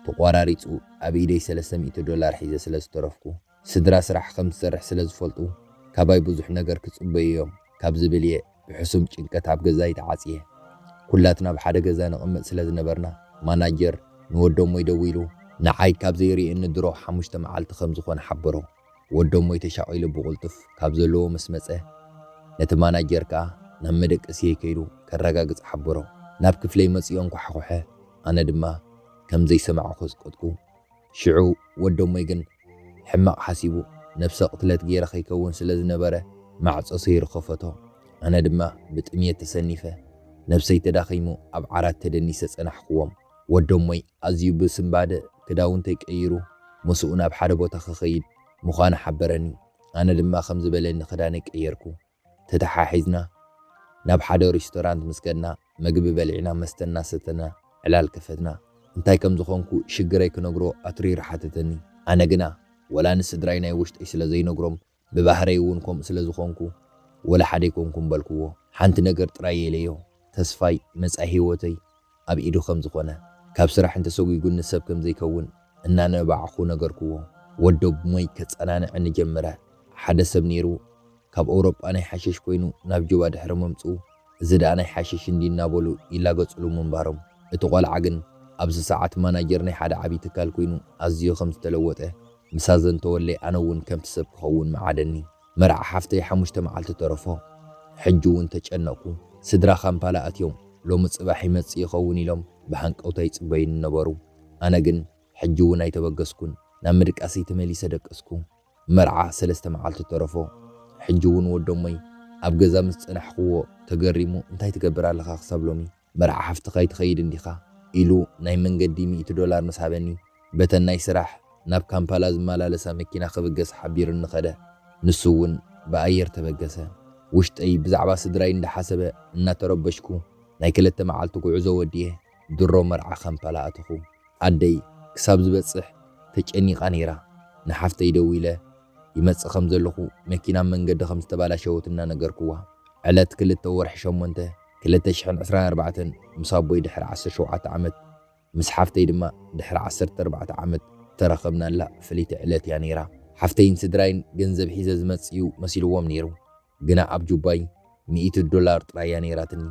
ተቖራሪጹ ኣብ ኢደይ ሰለስተ ሚእቲ ዶላር ሒዘ ስለ ዝተረፍኩ፣ ስድራ ስራሕ ከም ዝሰርሕ ስለ ዝፈልጡ ካባይ ብዙሕ ነገር ክጽበዩ እዮም ካብ ዝብል እየ ብሕሱም ጭንቀት ኣብ ገዛይ ተዓጽየ። ኩላትና ኣብ ሓደ ገዛ ንቕመጥ ስለ ዝነበርና ማናጀር ንወደሞይ ደዊሉ ንዓይ ካብ ዘይርእየኒ ድሮ ሓሙሽተ መዓልቲ ከም ዝኾነ ሓበሮ። ወደሞይ ተሻቒሉ ብቕልጡፍ ካብ ዘለዎ ምስ መጸ፣ ነቲ ማናጀር ከኣ ናብ መደቀስየይ ከይዱ ከረጋግጽ ሓበሮ። ናብ ክፍለይ መጺኡ ኣንኳሕኩሐ። ኣነ ድማ ከም ዘይሰማዕኩ ኣስቀጥኩ። ሽዑ ወደሞይ ግን ሕማቕ ሓሲቡ ነብሰ ቅትለት ገይረ ከይከውን ስለ ዝነበረ ማዕጾ ሰይሩ ከፈቶ። ኣነ ድማ ብጥምየት ተሰኒፈ ነብሰይ ተዳኺሙ ኣብ ዓራት ተደኒሰ ጸናሕኩዎም። ወደሞይ ኣዝዩ ብስንባደ ክዳውንተይ ቀይሩ ምስኡ ናብ ሓደ ቦታ ክኸይድ ምዃኑ ሓበረኒ። ኣነ ድማ ከም ዝበለኒ ክዳነይ ቀየርኩ። ተተሓሒዝና ናብ ሓደ ሪስቶራንት ምስ ከድና፣ መግቢ በሊዕና፣ መስተ እናሰተና ዕላል ከፈትና። እንታይ ከም ዝኾንኩ ሽግረይ ክነግሮ ኣትሪሩ ሓተተኒ። ኣነ ግና ወላ ንስድራይ ናይ ውሽጠይ ስለ ዘይነግሮም፣ ብባህረይ እውን ከምኡ ስለ ዝኾንኩ፣ ወላ ሓደ ኣይኮንኩን በልክዎ። ሓንቲ ነገር ጥራይ የለዮ፣ ተስፋይ፣ መጻኢ ህይወተይ ኣብ ኢዱ ከም ዝኾነ፣ ካብ ስራሕ እንተሰጒጉኒ ሰብ ከም ዘይከውን እናነባዕኹ ነገርክዎ። ወደሞይ ከጸናንዐኒ ጀመረ። ሓደ ሰብ ነይሩ፣ ካብ ኣውሮጳ ናይ ሓሽሽ ኮይኑ ናብ ጁባ ድሕሪ ምምጽኡ፣ እዚ ደኣ ናይ ሓሽሽ እንዲ እናበሉ ይላገጽሉ ምንባሮም። እቲ ቆልዓ ግን ኣብዚ ሰዓት ማናጀር ናይ ሓደ ዓቢ ትካል ኮይኑ ኣዝዩ ከም ዝተለወጠ ምስ ኣዘንተወለይ፣ ኣነ እውን ከምቲ ሰብ ክኸውን መዓደኒ። መርዓ ሓፍተይ ሓሙሽተ መዓልቲ ተረፎ። ሕጂ እውን ተጨነቕኩ። ስድራ ካምፓላ ኣትዮም፣ ሎሚ ጽባሕ ይመጽእ ይኸውን ኢሎም ብሃንቀውታ ይጽበዩኒ ነበሩ። ኣነ ግን ሕጂ እውን ኣይተበገስኩን። ናብ ምድቃሰይ ተመሊሰ ደቀስኩ። መርዓ ሰለስተ መዓልቲ ተረፎ። ሕጂ እውን ወደሞይ ኣብ ገዛ ምስ ጸናሕክዎ ተገሪሙ፣ "እንታይ ትገብር ኣለኻ ክሳብ ሎሚ? መርዓ ሓፍትኻ ኣይትኸይድን ዲኻ?" ኢሉ ናይ መንገዲ ሚእቲ ዶላር ምስ ሃበኒ፣ በተን ናይ ስራሕ ናብ ካምፓላ ዝመላለሳ መኪና ክብገስ ሓቢሩኒ ኸደ። ንሱ እውን ብኣየር ተበገሰ። ውሽጠይ ብዛዕባ ስድራይ እንዳሓሰበ እናተረበሽኩ፣ ናይ ክልተ መዓልቲ ጉዕዞ ወዲኤ ድሮ መርዓ ካምፓላ ኣተኹ። ኣደይ ክሳብ ዝበጽሕ ተጨኒቓ ነይራ። ንሓፍተይ ደዊለ፣ "ይመጽእ ከም ዘለኹ፣ መኪና ኣብ መንገዲ ከም ዝተባላሸወት" እናነገርክዋ። ዕለት ክልተ ወርሒ ሸሞንተ ክልተ ሽሕን ዕስራን ኣርባዕተን ምስ ኣቦይ ድሕሪ ዓሰርተ ሸውዓተ ዓመት፣ ምስ ሓፍተይ ድማ ድሕሪ ዓሰርተ ኣርባዕተ ዓመት ዝተራኸብናላ ፍልይቲ ዕለት እያ ነይራ። ሓፍተይን ስድራይን ገንዘብ ሒዘ ዝመጽእ እዩ መሲልዎም ነይሩ። ግና ኣብ ጁባይ ሚእቲ ዶላር ጥራይ እያ ነይራትኒ።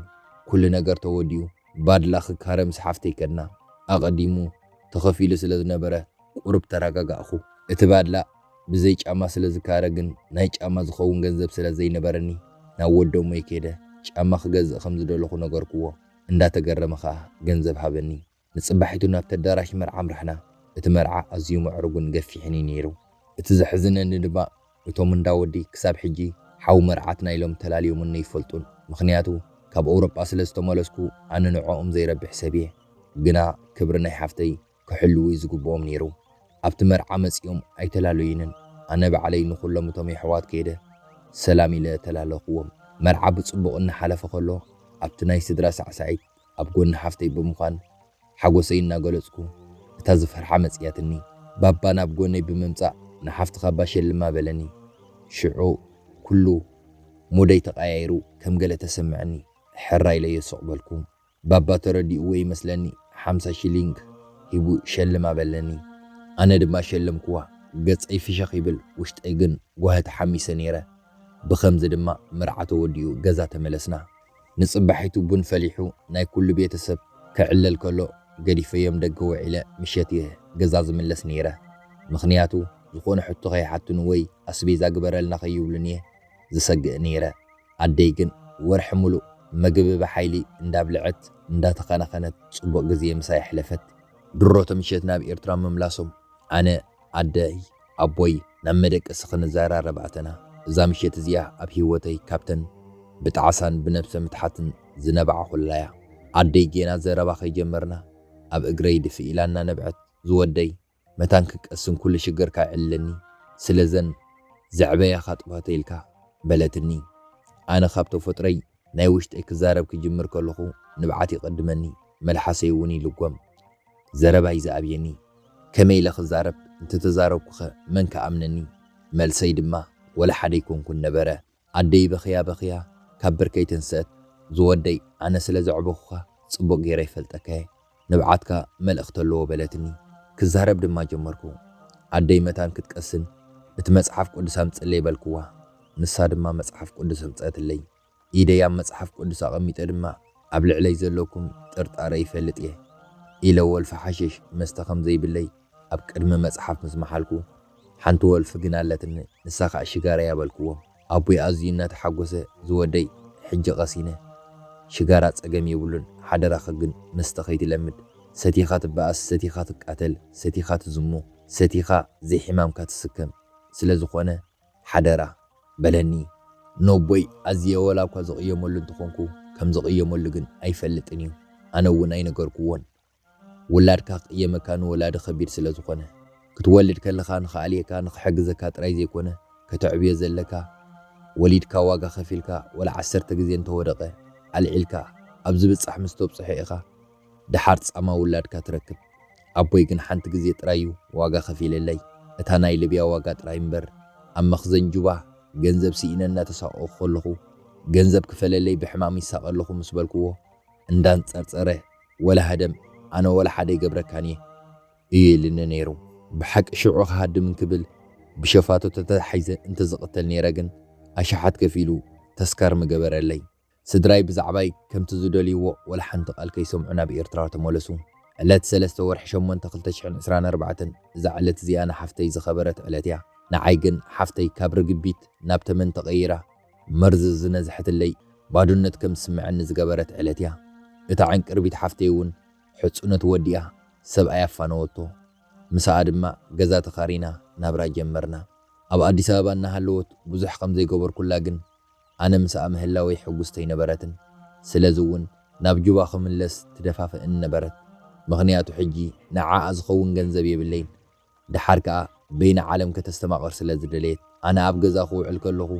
ኩሉ ነገር ተወዲኡ፣ ባድላ ክካረ ምስ ሓፍተይ ከድና። ኣቐዲሙ ተኸፊሉ ስለ ዝነበረ፣ ቁሩብ ተረጋጋእኹ። እቲ ባድላ ብዘይ ጫማ ስለ ዝካረ ግን፣ ናይ ጫማ ዝኸውን ገንዘብ ስለ ዘይነበረኒ፣ ናብ ወደሞይ ከይደ ጫማ ክገዝእ ከም ዝደለኹ ነገርክዎ። እንዳተገረመ ኸኣ ገንዘብ ሃበኒ። ንጽባሒቱ ናብቲ ኣዳራሽ መርዓ ኣምራሕና። እቲ መርዓ ኣዝዩ ምዕሩግን ገፊሕን እዩ ነይሩ። እቲ ዘሕዝነኒ ድማ፣ እቶም እንዳ ወዲ ክሳብ ሕጂ ሓው መርዓትና ኢሎም ተላልዮምኒ ኣይፈልጡን። ምኽንያቱ፣ ካብ ኣውሮጳ ስለ ዝተመለስኩ፣ ኣነ ንዕኦም ዘይረብሕ ሰብ እየ። ግና ክብሪ ናይ ሓፍተይ ክሕልዉ እዩ ዝግብኦም ነይሩ። ኣብቲ መርዓ መጺኦም ኣይተላለዩንን። ኣነ ባዕለይ ንኹሎም እቶም የሕዋት ከይደ ሰላም ኢለ ተላለኹዎም። መርዓ ብጽቡቕ እናሓለፈ ከሎ፣ ኣብቲ ናይ ስድራ ሳዕሳዒት ኣብ ጎኒ ሓፍተይ ብምዃን ሓጎሰይ እናገለጽኩ፣ እታ ዝፈርሓ መጺኣትኒ። ባባ ናብ ጎነይ ብምምጻእ፣ "ንሓፍትኻ እባ ሸልማ" በለኒ። ሽዑ ኩሉ ሙደይ ተቐያይሩ ከም ገለ ተሰምዐኒ። ሕራይ ኢለዮ ስቕ በልኩ። ባባ ተረዲእዎ ይመስለኒ፣ ሓምሳ ሺሊንግ ሂቡ "ሸልማ" በለኒ። ኣነ ድማ ሸለምክዋ። ገጸይ ፍሸኽ ይብል፣ ውሽጠይ ግን ጓሂ ተሓሚሰ ነይረ። ብኸምዚ ድማ መርዓ ተወዲኡ ገዛ ተመለስና። ንጽባሒቱ ቡን ፈሊሑ ናይ ኩሉ ቤተሰብ ክዕለል ከሎ ገዲፈዮም ደገ ውዒለ ምሸት እየ ገዛ ዝምለስ ነይረ። ምኽንያቱ ዝኾነ ሕቶ ከይሓቱኒ ወይ ኣስቤዛ ግበረልና ከይብሉኒ እየ ዝሰግእ ነይረ። ኣደይ ግን ወርሒ ሙሉእ መግቢ ብሓይሊ እንዳብልዐት እንዳተኸናኸነት ጽቡቕ ግዜ ምሳይ ኣሕለፈት። ድሮ እቲ ምሸት ናብ ኤርትራ ምምላሶም ኣነ፣ ኣደይ፣ ኣቦይ ናብ መደቀሲ ክንዘራረብ ኣተና። እዛ ምሸት እዚኣ ኣብ ህይወተይ ካብተን ብጣዕሳን ብነብሰ ምትሓትን ዝነባዕኹላ እያ። ኣደይ ጌና ዘረባ ከይጀመርና ኣብ እግረይ ድፍእ ኢላ እናነብዐት ዝወደይ፣ መታን ክቀስን ኩሉ ሽግርካ ይዕልለኒ፣ ስለዘን ዘዕበያኻ ጥፋቶ ኢልካ በለትኒ። ኣነ ካብ ተፈጥሮይ ናይ ውሽጠይ ክዛረብ ክጅምር ከለኹ ንብዓት ይቐድመኒ፣ መልሓሰይ እውን ይልጎም፣ ዘረባይ ዝኣብየኒ። ከመይ ኢለ ክዛረብ? እንተተዛረብኩኸ መን ክኣምነኒ? መልሰይ ድማ ወላ ሓደ ኣይኮንኩን ነበረ። ኣደይ በኽያ በኽያ ካብ ብርከይ ተንስአት። ዝወደይ፣ ኣነ ስለ ዘዕበኹኻ ጽቡቕ ገይረ ይፈልጠካየ። ንብዓትካ መልእኽቲ ኣለዎ በለትኒ። ክዛረብ ድማ ጀመርኩ። ኣደይ መታን ክትቀስን እቲ መጽሓፍ ቅዱስ ኣምጽለይ በልክዋ። ንሳ ድማ መጽሓፍ ቅዱስ ኣምጸእትለይ። ኢደይ ኣብ መጽሓፍ ቅዱስ ኣቐሚጠ ድማ ኣብ ልዕለይ ዘለኩም ጥርጣረ ይፈልጥ እየ ኢለ ወልፊ ሓሽሽ መስተ ከም ዘይብለይ ኣብ ቅድሚ መጽሓፍ ምስ መሓልኩ፣ ሓንቲ ወልፊ ግን ኣለትኒ፣ ንሳ ኸኣ ሽጋራ እያ በልክዎም። ኣቦይ ኣዝዩ እናተሓጎሰ፣ ዝወደይ፣ ሕጂ ቀሲነ፣ ሽጋራ ጸገም የብሉን፣ ሓደራኻ ግን መስተ ከይትለምድ፣ ሰቲኻ ትበኣስ፣ ሰቲኻ ትቃተል፣ ሰቲኻ ትዝሙ፣ ሰቲኻ ዘይሕማምካ ትስከም ስለ ዝኾነ ሓደራ በለኒ። ነቦይ ኣዝየ ወላ እኳ ዝቕየመሉ እንተኾንኩ፣ ከም ዝቕየመሉ ግን ኣይፈልጥን እዩ። ኣነ እውን ኣይነገርኩዎን። ውላድካ ክቕየመካ ንወላዲ ከቢድ ስለ ዝኾነ፣ ክትወልድ ከለኻ ንኽኣልየካ ንኽሕግዘካ ጥራይ ዘይኮነ፣ ከተዕብዮ ዘለካ፣ ወሊድካ ዋጋ ከፊልካ፣ ወላ ዓሰርተ ግዜ እንተወደቐ ኣልዒልካ ኣብ ዝብጻሕ ምስ ተብጽሖ ኢኻ ደሓር ጻማ ውላድካ ትረክብ። ኣቦይ ግን ሓንቲ ግዜ ጥራይ እዩ ዋጋ ከፊለለይ። እታ ናይ ልብያ ዋጋ ጥራይ እምበር፣ ኣብ መኽዘን ጁባ ገንዘብ ስኢነ እናተሳቐኹ ከለኹ፣ ገንዘብ ክፈለለይ ብሕማም ይሳቐ ኣለኹ ምስ በልክዎ፣ እንዳንጸርጸረ፣ "ወላ ሃደም፣ ኣነ ወላ ሓደ ኣይገብረካን እየ" እዩ ኢልኒ ነይሩ። ብሓቂ ሽዑ ክሃድም እንክብል ብሸፋቱ ተታሒዘ እንተዝቕተል ነይረ ግን፣ ኣሽሓት ከፊሉ ተስካር ምገበረለይ። ስድራይ ብዛዕባይ ከምቲ ዝደልይዎ ወላ ሓንቲ ቃል ከይሰምዑ ናብ ኤርትራ ተመለሱ። ዕለት ሰለስተ ወርሒ ሸሞንተ ክልተ ሽሕን ዕስራን ኣርባዕተን፣ እዛ ዕለት እዚኣ ንሓፍተይ ዝኸበረት ዕለት እያ። ንዓይ ግን ሓፍተይ ካብ ርግቢት ናብ ተመን ተቐይራ፣ መርዚ ዝነዝሐትለይ፣ ባዶነት ከም ዝስምዐኒ ዝገበረት ዕለት እያ። እታ ዕንቅርቢት ሓፍተይ እውን ሕጹነት ወዲኣ ሰብኣይ ኣፋነወቶ። ምስኣ ድማ ገዛ ተኻሪና ናብራ ጀመርና። ኣብ ኣዲስ ኣበባ እናሃለወት ብዙሕ ከም ዘይገበርኩላ ግን፣ ኣነ ምስኣ ምህላወይ ሕጉስቲ ኣይነበረትን። ስለዚ እውን ናብ ጁባ ክምለስ ትደፋፍእኒ ነበረት። ምኽንያቱ ሕጂ ንዓኣ ዝኸውን ገንዘብ የብለይን። ደሓር ከኣ በይና ዓለም ከተስተማቕር ስለ ዝደለየት፣ ኣነ ኣብ ገዛ ክውዕል ከለኹ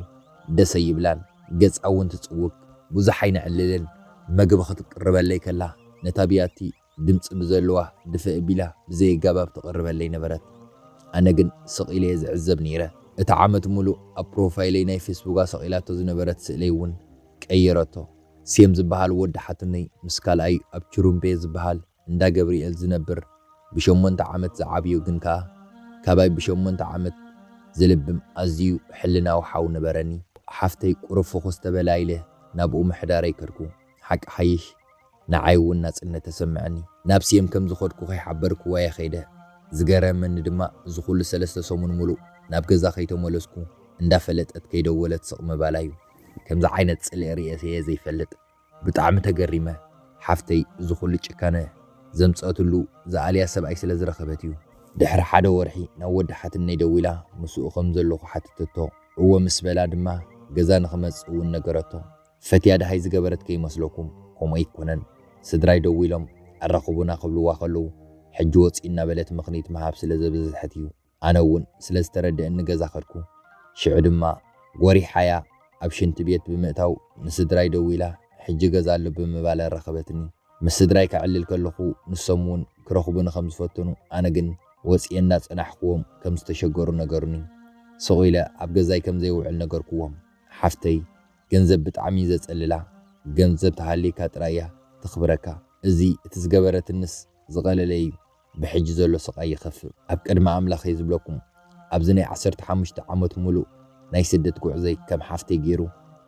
ደስ ኣይብላን። ገጻ እውን ትጽውግ። ብዙሕ ኣይነዕልልን። መግቢ ክትቅርበለይ ከላ፣ ነታ ብያቲ ድምጺ ብዘለዋ ድፍእ ኣቢላ ብዘይ ኣገባብ ትቕርበለይ ነበረት። ኣነ ግን ስቕ ኢለ እየ ዝዕዘብ ነይረ። እቲ ዓመት ምሉእ ኣብ ፕሮፋይለይ ናይ ፌስቡካ ሰቒላቶ ዝነበረት ስእለይ እውን ቀየረቶ። ሴም ዝበሃል ወዲ ሓትነይ ምስ ካልኣይ ኣብ ቹሩምቤ ዝበሃል እንዳ ገብርኤል ዝነብር ብሸሞንተ ዓመት ዝዓብዮ ግን ከኣ ካባይ ብሸሞንተ ዓመት ዝልብም ኣዝዩ ሕልናዊ ሓው ነበረኒ። ሓፍተይ ቁሩብ ፍኹስ ተበላ ኢለ ናብኡ ምሕዳረይ ከድኩ። ሓቂ ሓይሽ ንዓይ እውን ናጽነት ተሰምዐኒ። ናብ ሴም ከም ዝኸድኩ ከይሓበርክዋ እየ ከይደ። ዝገረመኒ ድማ እዚ ኩሉ ሰለስተ ሰሙን ምሉእ ናብ ገዛ ከይተመለስኩ እንዳፈለጠት ከይደወለት ስቕ ምባላ እዩ። ከምዚ ዓይነት ጽልኢ ርእየስ እየ ዘይፈልጥ። ብጣዕሚ ተገሪመ። ሓፍተይ እዚ ኩሉ ጭካነ ዘምጸእትሉ ዝኣልያ ሰብኣይ ስለ ዝረኸበት እዩ። ድሕሪ ሓደ ወርሒ ናብ ወዲ ሓትነይ ደዊላ ምስኡ ከም ዘለኹ ሓተተቶ። እወ ምስ በላ ድማ ገዛ ንኽመጽእ እውን ነገረቶ። ፈትያ ደሃይ ዝገበረት ከይመስለኩም፣ ከምኡ ኣይኮነን። ስድራይ ደዊሎም ኣራኽቡና ክብልዋ ከለዉ፣ ሕጂ ወጺኡ እናበለት ምኽኒት ምሃብ ስለ ዘብዝሐት እዩ። ኣነ እውን ስለ ዝተረድአኒ ገዛ ከድኩ። ሽዑ ድማ ጎሪሓያ ኣብ ሽንቲ ቤት ብምእታው ንስድራይ ደዊላ፣ "ሕጂ ገዛ ኣሎ" ብምባል ኣራኸበትኒ። ምስ ስድራይ ከዕልል ከለኹ ንሶም እውን ክረኽቡኒ ከም ዝፈተኑ፣ ኣነ ግን ወጺኤ እናጸናሕክዎም ከም ዝተሸገሩ ነገሩኒ። ስቕ ኢለ ኣብ ገዛይ ከም ዘይውዕል ነገርክዎም። ሓፍተይ ገንዘብ ብጣዕሚ እዩ ዘጸልላ። ገንዘብ ተሃልይካ ጥራይ እያ ተኽብረካ። እዚ እቲ ዝገበረትንስ ዝቐለለ እዩ። ብሕጂ ዘሎ ስቓይ ይኸፍእ። ኣብ ቅድሚ ኣምላኽ እየ ዝብለኩም፣ ኣብዚ ናይ ዓሰርተ ሓሙሽተ ዓመት ሙሉእ ናይ ስደት ጉዕዞይ ከም ሓፍተይ ገይሩ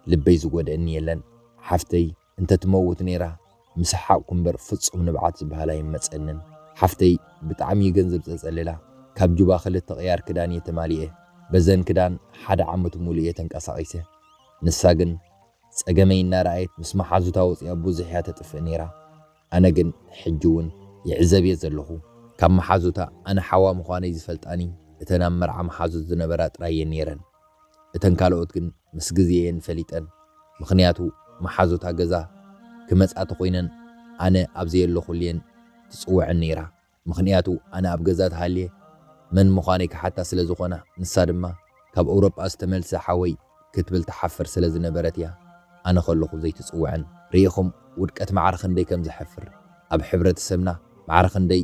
ልበይ ዝጎድኣኒ የለን። ሓፍተይ እንተትመውት ነይራ፣ ምስ ሰሓቕኩ እምበር ፍጹም ንብዓት ዝበሃል ኣይመጸንን። ሓፍተይ ብጣዕሚ እዩ ገንዘብ ዘጸልላ። ካብ ጁባ ክልተ ቅያር ክዳን እየ ተማሊኤ። በዘን ክዳን ሓደ ዓመት ሙሉእ እየ ተንቀሳቒሰ። ንሳ ግን ጸገመይ እናረኣየት ምስ መሓዙታ ወጺኣ ብዙሕ እያ ተጥፍእ ነይራ። ኣነ ግን ሕጂ እውን ይዕዘብ እየ ዘለኹ። ካብ መሓዙታ ኣነ ሓዋ ምዃነይ ዝፈልጣኒ እተን ኣብ መርዓ መሓዙት ዝነበራ ጥራይ እየን ነይረን። እተን ካልኦት ግን ምስ ግዜ እየን ፈሊጠን። ምኽንያቱ መሓዙታ ገዛ ክመጻ ተኾይነን ኣነ ኣብ ዘየለኹሉ እየን ትጽውዐን ነይራ። ምኽንያቱ ኣነ ኣብ ገዛ ተሃልየ መን ምዃነይ ክሓታ ስለ ዝኾና፣ ንሳ ድማ ካብ ኣውሮጳ ዝተመልሰ ሓወይ ክትብል ትሓፍር ስለ ዝነበረት እያ ኣነ ከለኹ ዘይትጽውዐን። ርኢኹም ውድቀት ማዕረ ክንደይ ከም ዘሕፍር። ኣብ ሕብረተሰብና ማዕረ ክንደይ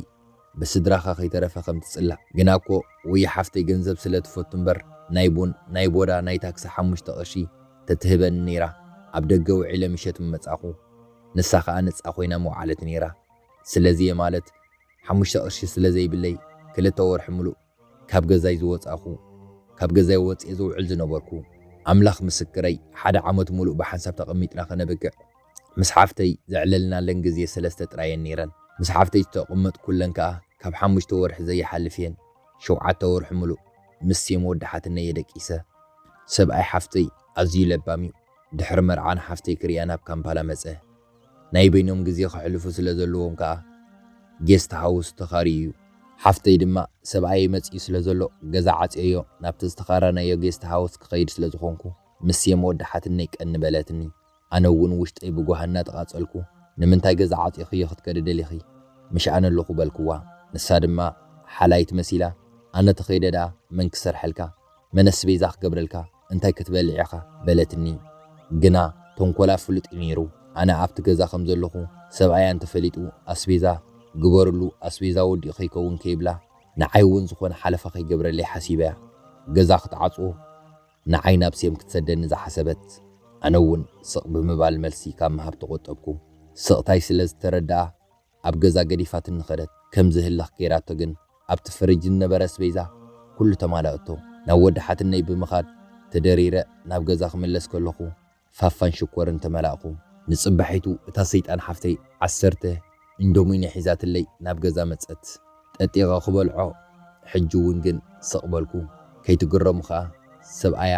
ብስድራኻ ከይተረፈ ከም ትጽላእ። ግና እኮ ወይ ሓፍተይ ገንዘብ ስለ ትፈቱ እምበር ናይ ቡን፣ ናይ ቦዳ፣ ናይ ታክሲ ሓሙሽተ ቅርሺ ተትህበኒ ነይራ ኣብ ደገ ውዒለ ምሸት ምመጻኹ። ንሳ ከኣ ነጻ ኮይና ምውዓለት ነይራ። ስለዚ እየ ማለት ሓሙሽተ ቅርሺ ስለ ዘይብለይ ክልተ ወርሒ ምሉእ ካብ ገዛይ ዝወጻኹ፣ ካብ ገዛይ ወጽየ ዝውዕል ዝነበርኩ። ኣምላኽ ምስክረይ፣ ሓደ ዓመት ምሉእ ብሓንሳብ ተቐሚጥና ከነብቅዕ ምስ ሓፍተይ ዘዕለልናለን ግዜ ሰለስተ ጥራየን ነይረን። ምስ ሓፍተይ ዝተቐመጥኩለን ከኣ ካብ ሓሙሽተ ወርሒ ዘይሓልፍ እየን። ሸውዓተ ወርሒ ምሉእ ምስ ሴም ወዲ ሓትነይ እየ ደቂሰ። ሰብኣይ ሓፍተይ ኣዝዩ ለባም እዩ። ድሕሪ መርዓ ንሓፍተይ ክርእያ ናብ ካምፓላ መጸ። ናይ በይኖም ግዜ ከሕልፉ ስለ ዘለዎም ከኣ ጌስት ሃውስ ተኻርዩ እዩ። ሓፍተይ ድማ ሰብኣየይ መጺኡ ስለ ዘሎ ገዛ ዓጽየዮ ናብቲ ዝተኻራናዮ ጌስት ሃውስ ክኸይድ ስለ ዝኾንኩ ምስ ሴም ወዲ ሓትነይ ቀኒ በለትኒ። ኣነ እውን ውሽጠይ ብጓሂ እናተቓጸልኩ፣ "ንምንታይ ገዛ ዓጽየኽዮ ክትከዲ ደሊኺ? ምሽ ኣነ ኣለኹ" በልክዋ። ንሳ ድማ ሓላይት መሲላ፣ "ኣነ ተኸይደ ደኣ መን ክሰርሐልካ? መን ኣስቤዛ ክገብረልካ? እንታይ ክትበልዕ ኢኻ?" በለትኒ። ግና ተንኮላ ፍሉጥ እዩ ነይሩ። ኣነ ኣብቲ ገዛ ከም ዘለኹ ሰብኣያ እንተፈሊጡ፣ "ኣስቤዛ ግበርሉ፣ ኣስቤዛ ወዲኡ ከይከውን" ከይብላ፣ ንዓይ እውን ዝኾነ ሓለፋ ከይገብረለይ ሓሲባ እያ ገዛ ክትዓጽዎ ንዓይ ናብ ሴም ክትሰደኒ ዝሓሰበት። ኣነ እውን ስቕ ብምባል መልሲ ካብ ምሃብ ተቖጠብኩ። ስቕታይ ስለ ዝተረድኣ ኣብ ገዛ ገዲፋትኒ ኸደት። ከም ዝህለኽ ገይራቶ ግን ኣብቲ ፍሪጅ ዝነበረ ኣስቤዛ ኩሉ ተማላእቶ። ናብ ወዲ ሓትነይ ብምኻድ ተደሪረ ናብ ገዛ ክምለስ ከለኹ ፋፋን ሽኮርን ተመላእኹ። ንጽባሒቱ እታ ሰይጣን ሓፍተይ ዓሰርተ ኢንዶሚኒ ሒዛትለይ ናብ ገዛ መጸት። ጠጢቐ ክበልዖ ሕጂ እውን ግን ስቕ በልኩ። ከይትግረሙ ኸኣ ሰብኣያ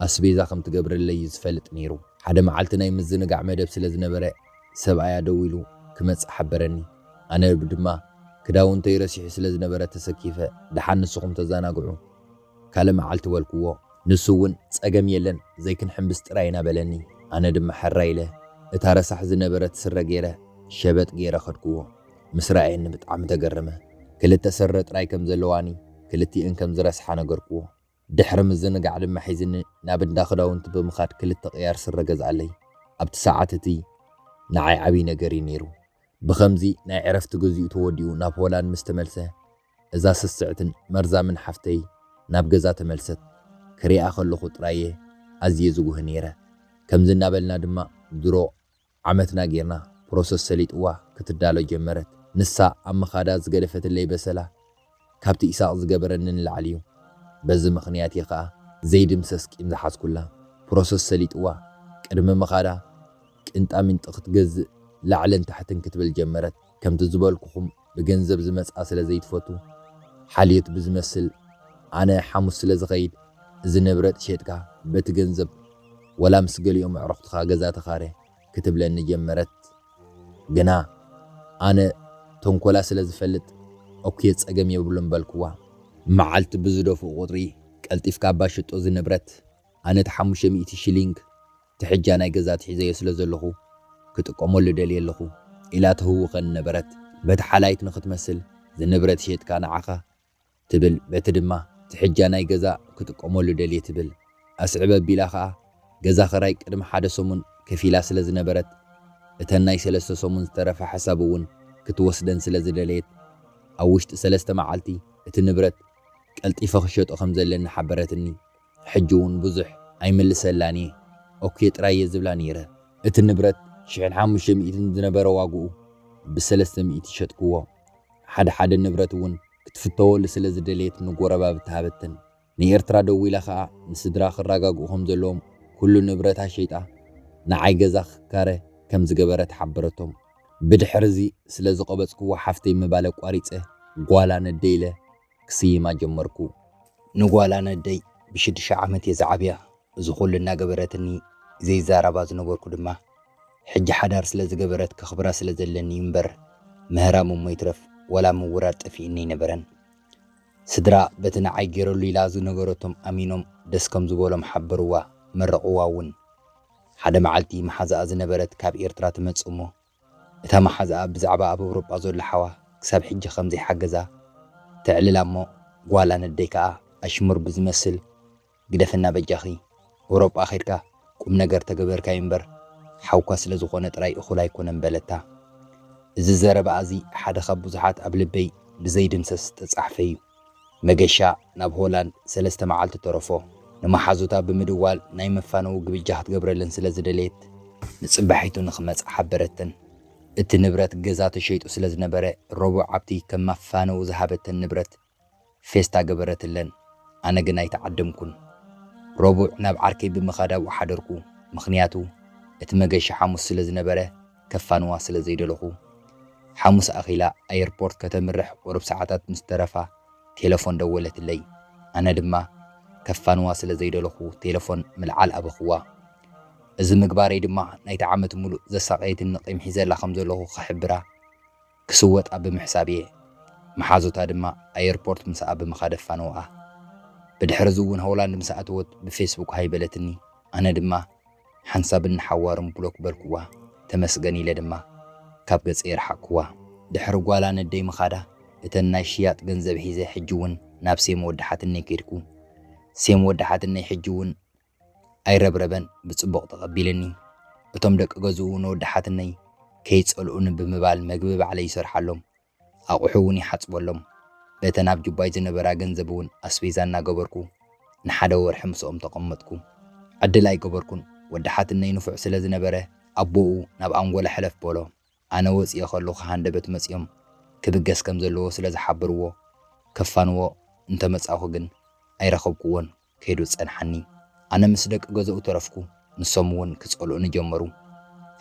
ኣስቤዛ ከም ትገብረለይ እዩ ዝፈልጥ ነይሩ። ሓደ መዓልቲ ናይ ምዝንጋዕ መደብ ስለ ዝነበረ ሰብኣያ ደዊሉ ክመጽእ ሓበረኒ። ኣነ ድማ ክዳውንተይ ረሲሑ ስለ ዝነበረ ተሰኪፈ፣ "ደሓን ንስኹም ተዘናግዑ፣ ካልእ መዓልቲ" በልክዎ። ንሱ እውን "ጸገም የለን፣ ዘይክንሕምብስ ጥራይ ኢና" በለኒ። ኣነ ድማ ሕራይ ኢለ እታ ረሳሕ ዝነበረት ስረ ገይረ ሸበጥ ገይረ ከድክዎ። ምስ ረኣየኒ ብጣዕሚ ተገረመ። ክልተ ስረ ጥራይ ከም ዘለዋኒ ክልቲኤን ከም ዝረስሓ ነገርክዎ። ድሕሪ ምዝንጋዕ ድማ ሒዝኒ ናብ እንዳ ክዳውንቲ ብምኻድ ክልተ ቅያር ስረ ገዝኣለይ። ኣብቲ ሰዓት እቲ ንዓይ ዓብዪ ነገር እዩ ነይሩ። ብኸምዚ ናይ ዕረፍቲ ግዚኡ ተወዲኡ ናብ ሆላንድ ምስ ተመልሰ፣ እዛ ስስዕትን መርዛምን ሓፍተይ ናብ ገዛ ተመልሰት። ክሪኣ ከለኹ ጥራየ ኣዝየ ዝጉህ ነይረ። ከምዚ እናበልና ድማ ድሮ ዓመትና ጌርና ፕሮሰስ ሰሊጥዋ ክትዳሎ ጀመረት። ንሳ ኣብ ምኻዳ ዝገደፈትለይ በሰላ ካብቲ ኢሳቕ ዝገበረኒ ንላዕሊ እዩ። በዚ ምኽንያት እየ ኸኣ ዘይድምሰስ ቂም ዝሓዝኩላ። ፕሮሰስ ሰሊጥዋ ቅድሚ ምኻዳ ቅንጣሚንጢ ክትገዝእ ላዕልን ታሕትን ክትብል ጀመረት። ከምቲ ዝበልኩኹም ብገንዘብ ዝመጽኣ ስለ ዘይትፈቱ፣ ሓልዮት ብዝመስል ኣነ ሓሙስ ስለ ዝኸይድ፣ "እዚ ንብረት ሸጥካ በቲ ገንዘብ ወላ ምስ ገሊኦም ኣዕሩኽትኻ ገዛ ተኻረ" ክትብለኒ ጀመረት። ግና ኣነ ተንኮላ ስለ ዝፈልጥ፣ "ኦኬ፣ ጸገም የብሉን" በልክዋ። መዓልቲ ብዝደፍኡ ቁጽሪ፣ "ቀልጢፍካ እባ ሽጦ እዚ ንብረት፣ ኣነ እቲ ሓሙሽተ ሚእቲ ሽሊንግ እቲ ሕጃ ናይ ገዛ ኣትሒዘዮ ስለ ዘለኹ ክጥቀመሉ ደልየ ኣለኹ" ኢላ ትህውኸኒ ነበረት። በቲ ሓላይት ንኽትመስል፣ "እዚ ንብረት ሸጥካ ንዓኻ" ትብል፣ በቲ ድማ "እቲ ሕጃ ናይ ገዛ ክጥቀመሉ ደልየ" ትብል። ኣስዕብ ኣቢላ ኸኣ ገዛ ኸራይ ቅድሚ ሓደ ሰሙን ከፊላ ስለ ዝነበረት፣ እተን ናይ ሰለስተ ሰሙን ዝተረፋ ሓሳብ እውን ክትወስደን ስለ ዝደለየት፣ ኣብ ውሽጢ ሰለስተ መዓልቲ እቲ ንብረት ቀልጢፈ ክሸጦ ከም ዘለኒ ሓበረትኒ። ሕጂ እውን ብዙሕ ኣይምልሰላን እየ። ኦኬ ጥራይ እየ ዝብላ ነይረ። እቲ ንብረት ሽሕን ሓሙሽተ ሚእትን ዝነበረ ዋግኡ ብሰለስተ ሚእቲ ሸጥክዎ። ሓደ ሓደ ንብረት እውን ክትፍተወሉ ስለ ዝደለየት ንጎረባብቲ ሃበተን። ንኤርትራ ደዊላ ኸኣ ንስድራ ክረጋግኡ ከም ዘለዎም ኩሉ ንብረታ ሸይጣ ንዓይ ገዛ ክካረ ከም ዝገበረት ሓበረቶም። ብድሕሪ እዚ ስለ ዝቐበጽክዎ ሓፍተይ ምባል ኣቋሪጸ ጓላ ነደይ ኢለ ክስይማ ጀመርኩ። ንጓላ ነደይ ብሽዱሽተ ዓመት እየ ዝዓብያ። እዚ ኩሉ እናገበረትኒ ዘይዛረባ ዝነበርኩ ድማ፣ ሕጂ ሓዳር ስለ ዝገበረት ከኽብራ ስለ ዘለኒ እዩ እምበር፣ ምህራም እሞ ይትረፍ ዋላ ምውራድ ጠፊእኒ ኣይነበረን። ስድራ በቲ ንዓይ ገይረሉ ኢላ ዝነገረቶም ኣሚኖም ደስ ከም ዝበሎም ሓበርዋ፣ መረቕዋ እውን። ሓደ መዓልቲ መሓዛኣ ዝነበረት ካብ ኤርትራ ትመጽእ እሞ፣ እታ መሓዛኣ ብዛዕባ ኣብ ኣውሮጳ ዘሎ ሓዋ ክሳብ ሕጂ ከም ዘይሓገዛ ተዕልላ እሞ፣ ጓል ኣነደይ ከኣ ኣሽሙር ብዝመስል፣ "ግደፍና በጃኺ፣ ኤውሮጳ ኸድካ ቁም ነገር ተገበርካዩ እምበር፣ ሓውካ ስለ ዝኾነ ጥራይ እኹል ኣይኮነን" በለታ። እዚ ዘረባኣ እዚ ሓደ ካብ ብዙሓት ኣብ ልበይ ብዘይድምሰስ ዝተጻሕፈ እዩ። መገሻ ናብ ሆላንድ ሰለስተ መዓልቲ ተረፎ። ንመሓዙታ ብምድዋል ናይ መፋነዊ ግብጃ ክትገብረለን ስለ ዝደለየት፣ ንጽባሒቱ ንኽመጽእ ሓበረተን። እቲ ንብረት ገዛ ተሸይጡ ስለ ዝነበረ፣ ረቡዕ ኣብቲ ከም መፋነዊ ዝሃበተን ንብረት ፌስታ ገበረትለን። ኣነ ግን ኣይተዓደምኩን። ረቡዕ ናብ ዓርከይ ብምኻድ ኣብኡ ሓደርኩ። ምኽንያቱ እቲ መገሻ ሓሙስ ስለ ዝነበረ፣ ከፋንዋ ስለ ዘይደለኹ። ሓሙስ ኣኺላ ኣየርፖርት ከተምርሕ ቁሩብ ሰዓታት ምስ ተረፋ፣ ቴለፎን ደወለትለይ። ኣነ ድማ ከፋንዋ ስለ ዘይደለኹ፣ ቴለፎን ምልዓል ኣበኽዋ። እዚ ምግባረይ ድማ ናይቲ ዓመት ሙሉእ ዘሳቐየትኒ ቂም ሒዘላ ከም ዘለኹ ክሕብራ፣ ክስወጣ ብምሕሳብ እየ። መሓዙታ ድማ ኣየርፖርት ምስኣ ብምኻድ ኣፋነውኣ። ብድሕሪ እዚ እውን ሆላንድ ምስ ኣተወት ብፌስቡክ ሃይ በለትኒ። ኣነ ድማ ሓንሳብን ንሓዋሩን ብሎክ በልክዋ። ተመስገን ኢለ ድማ ካብ ገጸይ የርሓቅክዋ። ድሕሪ ጓል ኣነደይ ምኻዳ፣ እተን ናይ ሽያጥ ገንዘብ ሒዘ ሕጂ እውን ናብ ሴም ወዲ ሓትነይ ከድኩ። ሴም ወዲ ሓትነይ ሕጂ እውን ኣይረብረበን፣ ብጽቡቕ ተቐቢልኒ። እቶም ደቂ ገዝኡ ንወዲ ሓትነይ ከይጸልኡኒ ብምባል መግቢ ባዕለይ ይሰርሓሎም፣ ኣቑሑ እውን ይሓጽበሎም። በተን ኣብ ጁባይ ዝነበራ ገንዘብ እውን ኣስቤዛ እናገበርኩ ንሓደ ወርሒ ምስኦም ተቐመጥኩ። ዕድል ኣይገበርኩን። ወዲ ሓትነይ ንፉዕ ስለ ዝነበረ፣ ኣቦኡ ናብ ኣንጎላ ሕለፍ በሎ። ኣነ ወጺኤ ከለኹ ሃንደበት መጺኦም ክብገስ ከም ዘለዎ ስለ ዝሓበርዎ፣ ከፋንዎ እንተመጻእኩ ግን ኣይረኸብኩዎን። ከይዱ ጸንሓኒ። ኣነ ምስ ደቂ ገዛኡ ተረፍኩ። ንሶም እውን ክጸልኡኒ ጀመሩ።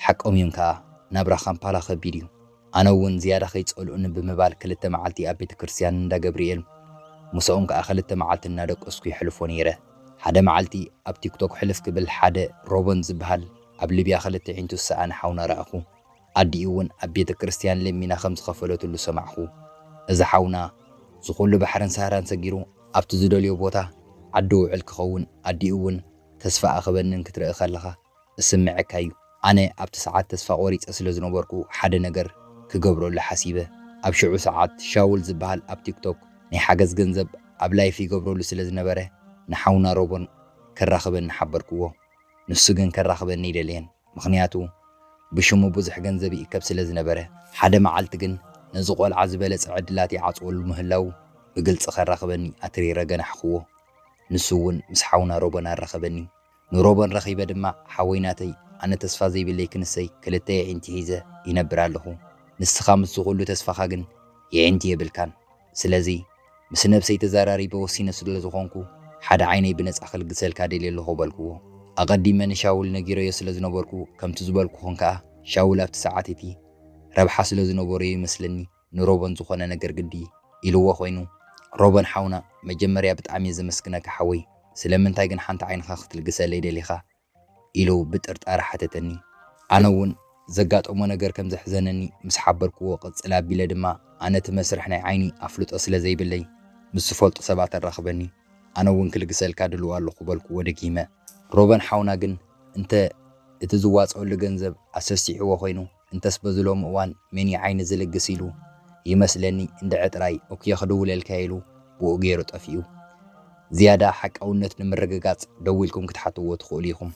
ሓቆም እዮም ከኣ፣ ናብራ ካምፓላ ከቢድ እዩ። ኣነ እውን ዝያዳ ከይጸልኡኒ ብምባል ክልተ መዓልቲ ኣብ ቤተ ክርስቲያን እንዳ ገብርኤል፣ ምስኦም ከኣ ክልተ መዓልቲ እናደቀስኩ የሕልፎ ነይረ። ሓደ መዓልቲ ኣብ ቲክቶክ ሕልፍ ክብል ሓደ ሮበን ዝበሃል ኣብ ሊብያ ክልተ ኣዒንቱ ዝሰኣነ ሓውና ረኣኹ። ኣዲኡ እውን ኣብ ቤተ ክርስቲያን ለሚና ከም ዝኸፈለትሉ ሰማዕኹ። እዚ ሓውና፣ እዚ ኩሉ ባሕርን ሳህራን ሰጊሩ ኣብቲ ዝደልዮ ቦታ ዓዲ ውዕል ክኸውን፣ ኣዲኡ እውን ተስፋ ኣኽበንን ክትርኢ ከለኻ እስምዐካ እዩ። ኣነ ኣብቲ ሰዓት ተስፋ ቆሪጸ ስለ ዝነበርኩ፣ ሓደ ነገር ክገብረሉ ሓሲበ። ኣብ ሽዑ ሰዓት ሻውል ዝበሃል ኣብ ቲክቶክ ናይ ሓገዝ ገንዘብ ኣብ ላይፍ ይገብረሉ ስለ ዝነበረ፣ ንሓውና ሮቦን ከራኽበኒ ሓበርክዎ። ንሱ ግን ከራኽበኒ ኣይደለየን። ምኽንያቱ ብሽሙ ብዙሕ ገንዘብ ይእከብ ስለ ዝነበረ። ሓደ መዓልቲ ግን ነዚ ቆልዓ ዝበለጸ ዕድላት ይዓጽወሉ ምህላዉ ብግልጺ ከራኽበኒ ኣትሪረ ገናሕክዎ። ንሱ እውን ምስ ሓውና ሮበን ኣራኸበኒ። ንሮበን ረኺበ ድማ፣ "ሓወይ ናተይ፣ ኣነ ተስፋ ዘይብለይ ክንሰይ ክልተ የዒንቲ ሒዘ ይነብር ኣለኹ። ንስኻ ምስዚ ኩሉ ተስፋኻ ግን የዒንቲ የብልካን። ስለዚ ምስ ነብሰይ ተዛራሪበ ወሲነ ስለ ዝኾንኩ፣ ሓደ ዓይነይ ብነጻ ክልግሰልካ ደልየ ኣለኹ" በልክዎ። ኣቐዲመ ንሻውል ነጊረዮ ስለ ዝነበርኩ፣ ከምቲ ዝበልኩኹን ከኣ ሻውል ኣብቲ ሰዓት እቲ ረብሓ ስለ ዝነበሮ ይመስለኒ ንሮበን ዝኾነ ነገር ግዲ ኢልዎ ኮይኑ፣ "ሮበን ሓውና፣ መጀመርያ ብጣዕሚ እየ ዘመስግነካ ሓወይ፣ ስለምንታይ ግን ሓንቲ ዓይንኻ ክትልግሰለይ ደሊኻ?" ኢሉ ብጥርጣረ ሓተተኒ። ኣነ እውን ዘጋጠሞ ነገር ከም ዘሕዘነኒ ምስ ሓበርክዎ፣ ቅጽል ኣቢለ ድማ ኣነ እቲ መስርሕ ናይ ዓይኒ ኣፍልጦ ስለ ዘይብለይ፣ ምስ ዝፈልጡ ሰባት ኣራኽበኒ፣ ኣነ እውን ክልግሰልካ ድልው ኣለኹ በልክዎ ደጊመ። ሮበን ሓውና ግን እንተ እቲ ዝዋጽኣሉ ገንዘብ ኣሰሲዕዎ ኮይኑ፣ እንተስ በዚ ሎሚ እዋን መን እዩ ዓይኒ ዝልግስ ኢሉ ይመስለኒ፣ እንድዒ ጥራይ ኦኬ ክድውለልካ ኢሉ ብኡ ገይሩ ጠፊኡ። ዝያዳ ሓቃውነት ንምርግጋጽ ደዊልኩም ክትሓትዎ ትኽእሉ ኢኹም።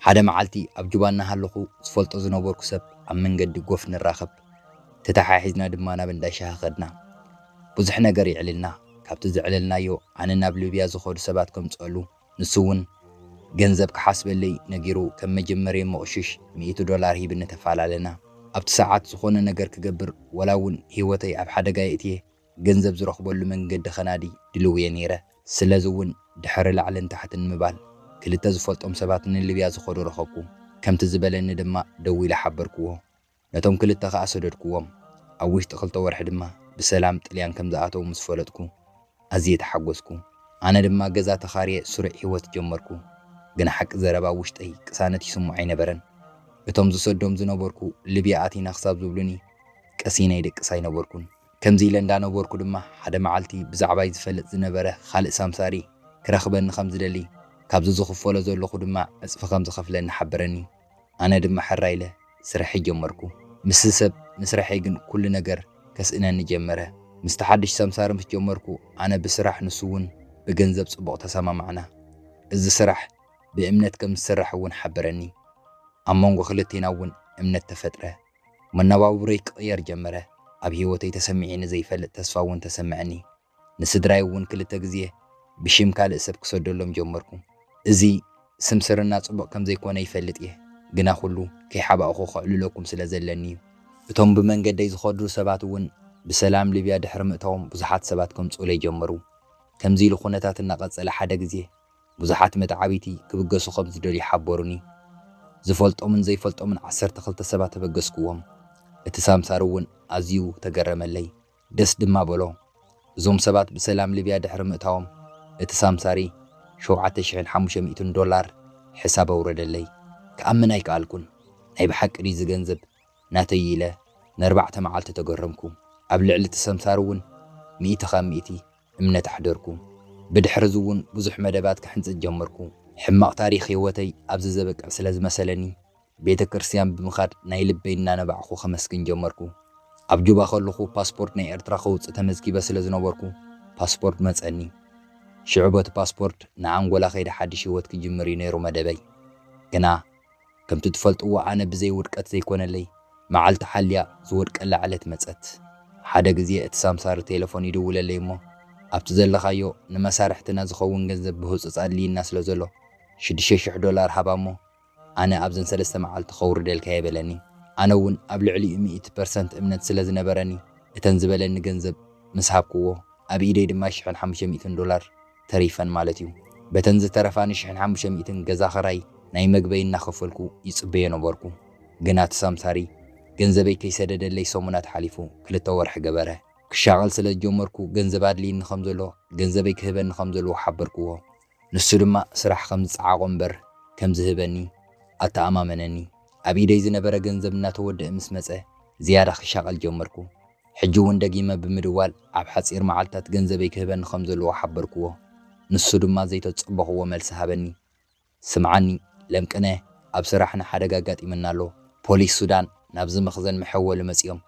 ሓደ መዓልቲ ኣብ ጁባ እናሃለኹ ዝፈልጦ ዝነበርኩ ሰብ ኣብ መንገዲ ጎፍ ንራኸብ። ተተሓሒዝና ድማ ናብ እንዳ ሻሂ ኸድና። ብዙሕ ነገር የዕልልና። ካብቲ ዘዕለልናዮ ኣነ ናብ ሊብያ ዝኸዱ ሰባት ከምጽኣሉ፣ ንሱ እውን ገንዘብ ክሓስበለይ ነጊሩ ከም መጀመርዮ መቑሽሽ ሚእቲ ዶላር ሂብኒ ተፈላለና። ኣብቲ ሰዓት ዝኾነ ነገር ክገብር ወላ እውን ህይወተይ ኣብ ሓደጋ የእትየ ገንዘብ ዝረኽበሉ መንገዲ ኸናዲ ድልው እየ ነይረ። ስለዚ እውን ድሕሪ ላዕልን ታሕትን ምባል ክልተ ዝፈልጦም ሰባት ንሊብያ ዝኸዱ ረኸብኩ። ከምቲ ዝበለኒ ድማ ደዊለ ሓበርክዎ። ነቶም ክልተ ኸኣ ሰደድክዎም። ኣብ ውሽጢ ክልተ ወርሒ ድማ ብሰላም ጥልያን ከም ዝኣተዉ ምስ ፈለጥኩ ኣዝየ ተሓጎስኩ። ኣነ ድማ ገዛ ተኻርየ ስሩዕ ህይወት ጀመርኩ። ግን ሓቂ ዘረባ ውሽጠይ ቅሳነት ይስምዖ ኣይነበረን። እቶም ዝሰዶም ዝነበርኩ ሊብያ ኣቲና ክሳብ ዝብሉኒ ቀሲነ ይደቅስ ኣይነበርኩን። ከምዚ ኢለ እንዳነበርኩ ድማ ሓደ መዓልቲ ብዛዕባይ ዝፈልጥ ዝነበረ ካልእ ሳምሳሪ ክረኽበኒ ከም ዝደሊ፣ ካብዚ ዝኽፈሎ ዘለኹ ድማ ዕጽፊ ከም ዝኸፍለኒ ሓበረኒ። ኣነ ድማ ሕራይ ኢለ ስርሐይ ጀመርኩ። ምስዚ ሰብ ምስርሐይ ግን ኩሉ ነገር ከስእነኒ ጀመረ። ምስቲ ሓድሽ ሰምሳሪ ምስ ጀመርኩ፣ ኣነ ብስራሕ፣ ንሱ እውን ብገንዘብ ጽቡቕ ተሰማማዕና። እዚ ስራሕ ብእምነት ከም ዝስራሕ እውን ሓበረኒ። ኣብ መንጎ ክልቴና እውን እምነት ተፈጥረ። መነባብሮይ ክቕየር ጀመረ። ኣብ ህይወተይ ተሰሚዒኒ ዘይፈልጥ ተስፋ እውን ተሰምዐኒ። ንስድራይ እውን ክልተ ግዜ ብሽም ካልእ ሰብ ክሰደሎም ጀመርኩ። እዚ ስምስርና ጽቡቕ ከም ዘይኮነ ይፈልጥ እየ፣ ግና ኩሉ ከይሓባእኹ ከዕልለኩም ስለ ዘለኒ እዩ። እቶም ብመንገደይ ዝኸዱ ሰባት እውን ብሰላም ሊብያ ድሕሪ ምእታዎም ብዙሓት ሰባት ከምጽኡለይ ጀመሩ። ከምዚ ኢሉ ኩነታት እናቐጸለ ሓደ ግዜ ብዙሓት መተዓብይቲ ክብገሱ ከም ዝደልዩ ሓበሩኒ። ዝፈልጦምን ዘይፈልጦምን ዓሰርተ ክልተ ሰባት ተበገስኩዎም። እቲ ሳምሳር እውን ኣዝዩ ተገረመለይ። ደስ ድማ በሎ። እዞም ሰባት ብሰላም ሊብያ ድሕሪ ምእታዎም፣ እቲ ሳምሳሪ ሸውዓተ ሽሕን ሓሙሽተ ሚእትን ዶላር ሕሳብ ኣውረደለይ። ክኣምን ኣይከኣልኩን። ናይ ብሓቂ ድዩ እዚ ገንዘብ ናተይ ኢለ ንኣርባዕተ መዓልቲ ተገረምኩ። ኣብ ልዕሊ እቲ ሰምሳሪ እውን ሚእቲ ካብ ሚእቲ እምነት ኣሕደርኩ። ብድሕሪ እዚ እውን ብዙሕ መደባት ክሕንጽጽ ጀመርኩ። ሕማቕ ታሪኽ ህይወተይ ኣብዚ ዘበቅዕ ስለ ዝመሰለኒ፣ ቤተ ክርስቲያን ብምኻድ ናይ ልበይ እናነባዕኹ ከመስግን ጀመርኩ። ኣብ ጁባ ከለኹ ፓስፖርት ናይ ኤርትራ ከውጽእ ተመዝጊበ ስለ ዝነበርኩ፣ ፓስፖርት መጸኒ። ሽዑ በቲ ፓስፖርት ንኣንጎላ ከይደ ሓድሽ ህይወት ክጅምር እዩ ነይሩ መደበይ። ግና ከምቲ ትፈልጥዎ ኣነ ብዘይ ውድቀት ዘይኮነለይ፣ መዓልቲ ሓልያ ዝወድቀላ ዕለት መጸት። ሓደ ግዜ እቲ ሳምሳሪ ቴሌፎን ይድውለለይ እሞ፣ ኣብቲ ዘለኻዮ ንመሳርሕትና ዝኸውን ገንዘብ ብህጹጽ ኣድልይና ስለ ዘሎ፣ ሽዱሽተ ሽሕ ዶላር ሃባ እሞ፣ ኣነ ኣብዘን ሰለስተ መዓልቲ ከውርደልካ እየ በለኒ። ኣነ እውን ኣብ ልዕሊኡ ሚእቲ ፐርሰንት እምነት ስለ ዝነበረኒ፣ እተን ዝበለኒ ገንዘብ ምስ ሃብክዎ፣ ኣብ ኢደይ ድማ ሽሕን ሓሙሽተ ሚእትን ዶላር ተሪፈን ማለት እዩ። በተን ዝተረፋኒ ሽሕን ሓሙሽተ ሚእትን ገዛ ኽራይ ናይ መግበይ እናኸፈልኩ ይጽበዮ ነበርኩ። ግና እቲ ሳምሳሪ ገንዘበይ ከይሰደደለይ ሰሙናት ሓሊፉ፣ ክልተ ወርሒ ገበረ። ክሻቐል ስለ ዝጀመርኩ ገንዘብ ኣድልይኒ ከም ዘሎ፣ ገንዘበይ ክህበኒ ከም ዘለዎ ሓበርክዎ። ንሱ ድማ ስራሕ ከም ዝጸዓቖ እምበር ከም ዝህበኒ ኣተኣማመነኒ። ኣብ ኢደይ ዝነበረ ገንዘብ እናተወደአ ምስ መጸ፣ ዝያዳ ክሻቐል ጀመርኩ። ሕጂ እውን ደጊመ ብምድዋል ኣብ ሓጺር መዓልታት ገንዘበይ ክህበኒ ከም ዘለዎ ሓበርክዎ። ንሱ ድማ ዘይተጸበኽዎ መልሲ ሃበኒ። ስምዓኒ ለምቅነ፣ ኣብ ስራሕና ሓደጋ ኣጋጢምና ኣሎ። ፖሊስ ሱዳን ናብዚ መኽዘን መሐወሊ መጺኦም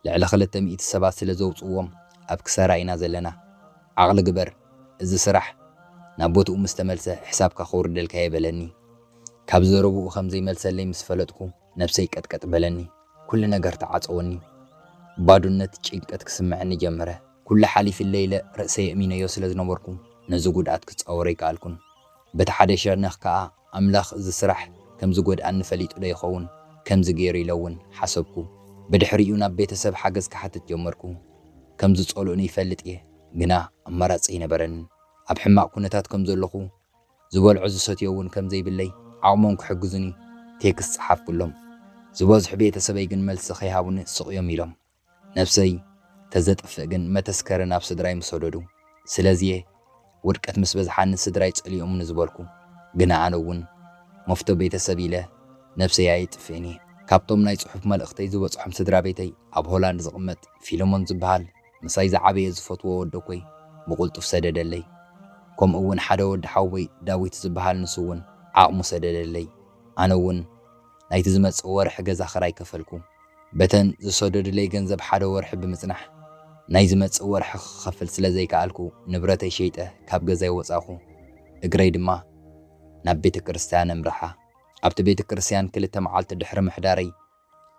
ልዕሊ ክልተ ሚእቲ ሰባት ስለ ዘውጽእዎም ኣብ ክሳራ ኢና ዘለና። ዓቕሊ ግበር፣ እዚ ስራሕ ናብ ቦትኡ ምስ ተመልሰ ሕሳብካ ከውርደልካ እየ በለኒ። ካብ ዘረብኡ ከም ዘይመልሰለይ ምስ ፈለጥኩ ነብሰይ ቀጥቀጥ በለኒ። ኩሉ ነገር ተዓጸወኒ። ባዶነት፣ ጭንቀት ክስምዐኒ ጀመረ። ኩሉ ሓሊፍለ ኢለ ርእሰይ ኣእሚነዮ ስለ ዝነበርኩ ነዚ ጉድኣት ክጻወሮ ኣይከኣልኩን። በቲ ሓደ ሸነኽ ከኣ ኣምላኽ እዚ ስራሕ ከም ዝጎድኣኒ ፈሊጡ ዶ ይኸውን ከምዚ ገይሩ ኢለ እውን ሓሰብኩ። ብድሕሪኡ ናብ ቤተሰብ ሓገዝ ክሓትት ጀመርኩ። ከም ዝጸልኡኒ ይፈልጥ እየ፣ ግና ኣማራጺ ኣይነበረንን። ኣብ ሕማቕ ኩነታት ከም ዘለኹ፣ ዝበልዖ ዝሰትዮ እውን ከም ዘይብለይ፣ ዓቕሞም ክሕግዙኒ ቴክስት ጸሓፍኩሎም። ዝበዝሑ ቤተሰበይ ግን መልሲ ከይሃቡኒ ስቕ እዮም ኢሎም። ነብሰይ ተዘጥፍእ ግን መተስከሪ ናብ ስድራይ ምሰደዱ። ስለዚየ ውድቀት ምስ በዝሓኒ ስድራይ ጸሊኦምኒ ዝበልኩ። ግና ኣነ እውን መፍቶ ቤተሰብ ኢለ ነብሰይ ኣየጥፍእን እየ። ካብቶም ናይ ጽሑፍ መልእኽተይ ዝበጽሖም ስድራ ቤተይ ኣብ ሆላንድ ዝቕመጥ ፊለሞን ዝበሃል ምሳይ ዝዓበየ ዝፈትዎ ወደኮይ ብቕልጡፍ ሰደደለይ። ከምኡ እውን ሓደ ወዲ ሓወይ ዳዊት ዝበሃል ንሱ እውን ዓቕሙ ሰደደለይ። ኣነ እውን ናይቲ ዝመጽእ ወርሒ ገዛ ክራይ ከፈልኩ። በተን ዝሰደዱለይ ገንዘብ ሓደ ወርሒ ብምጽናሕ፣ ናይ ዝመጽእ ወርሒ ክኸፍል ስለ ዘይከኣልኩ፣ ንብረተይ ሸይጠ ካብ ገዛይ ወጻኹ። እግረይ ድማ ናብ ቤተ ክርስቲያን ኣምርሓ። ኣብቲ ቤተ ክርስቲያን ክልተ መዓልቲ ድሕሪ ምሕዳረይ፣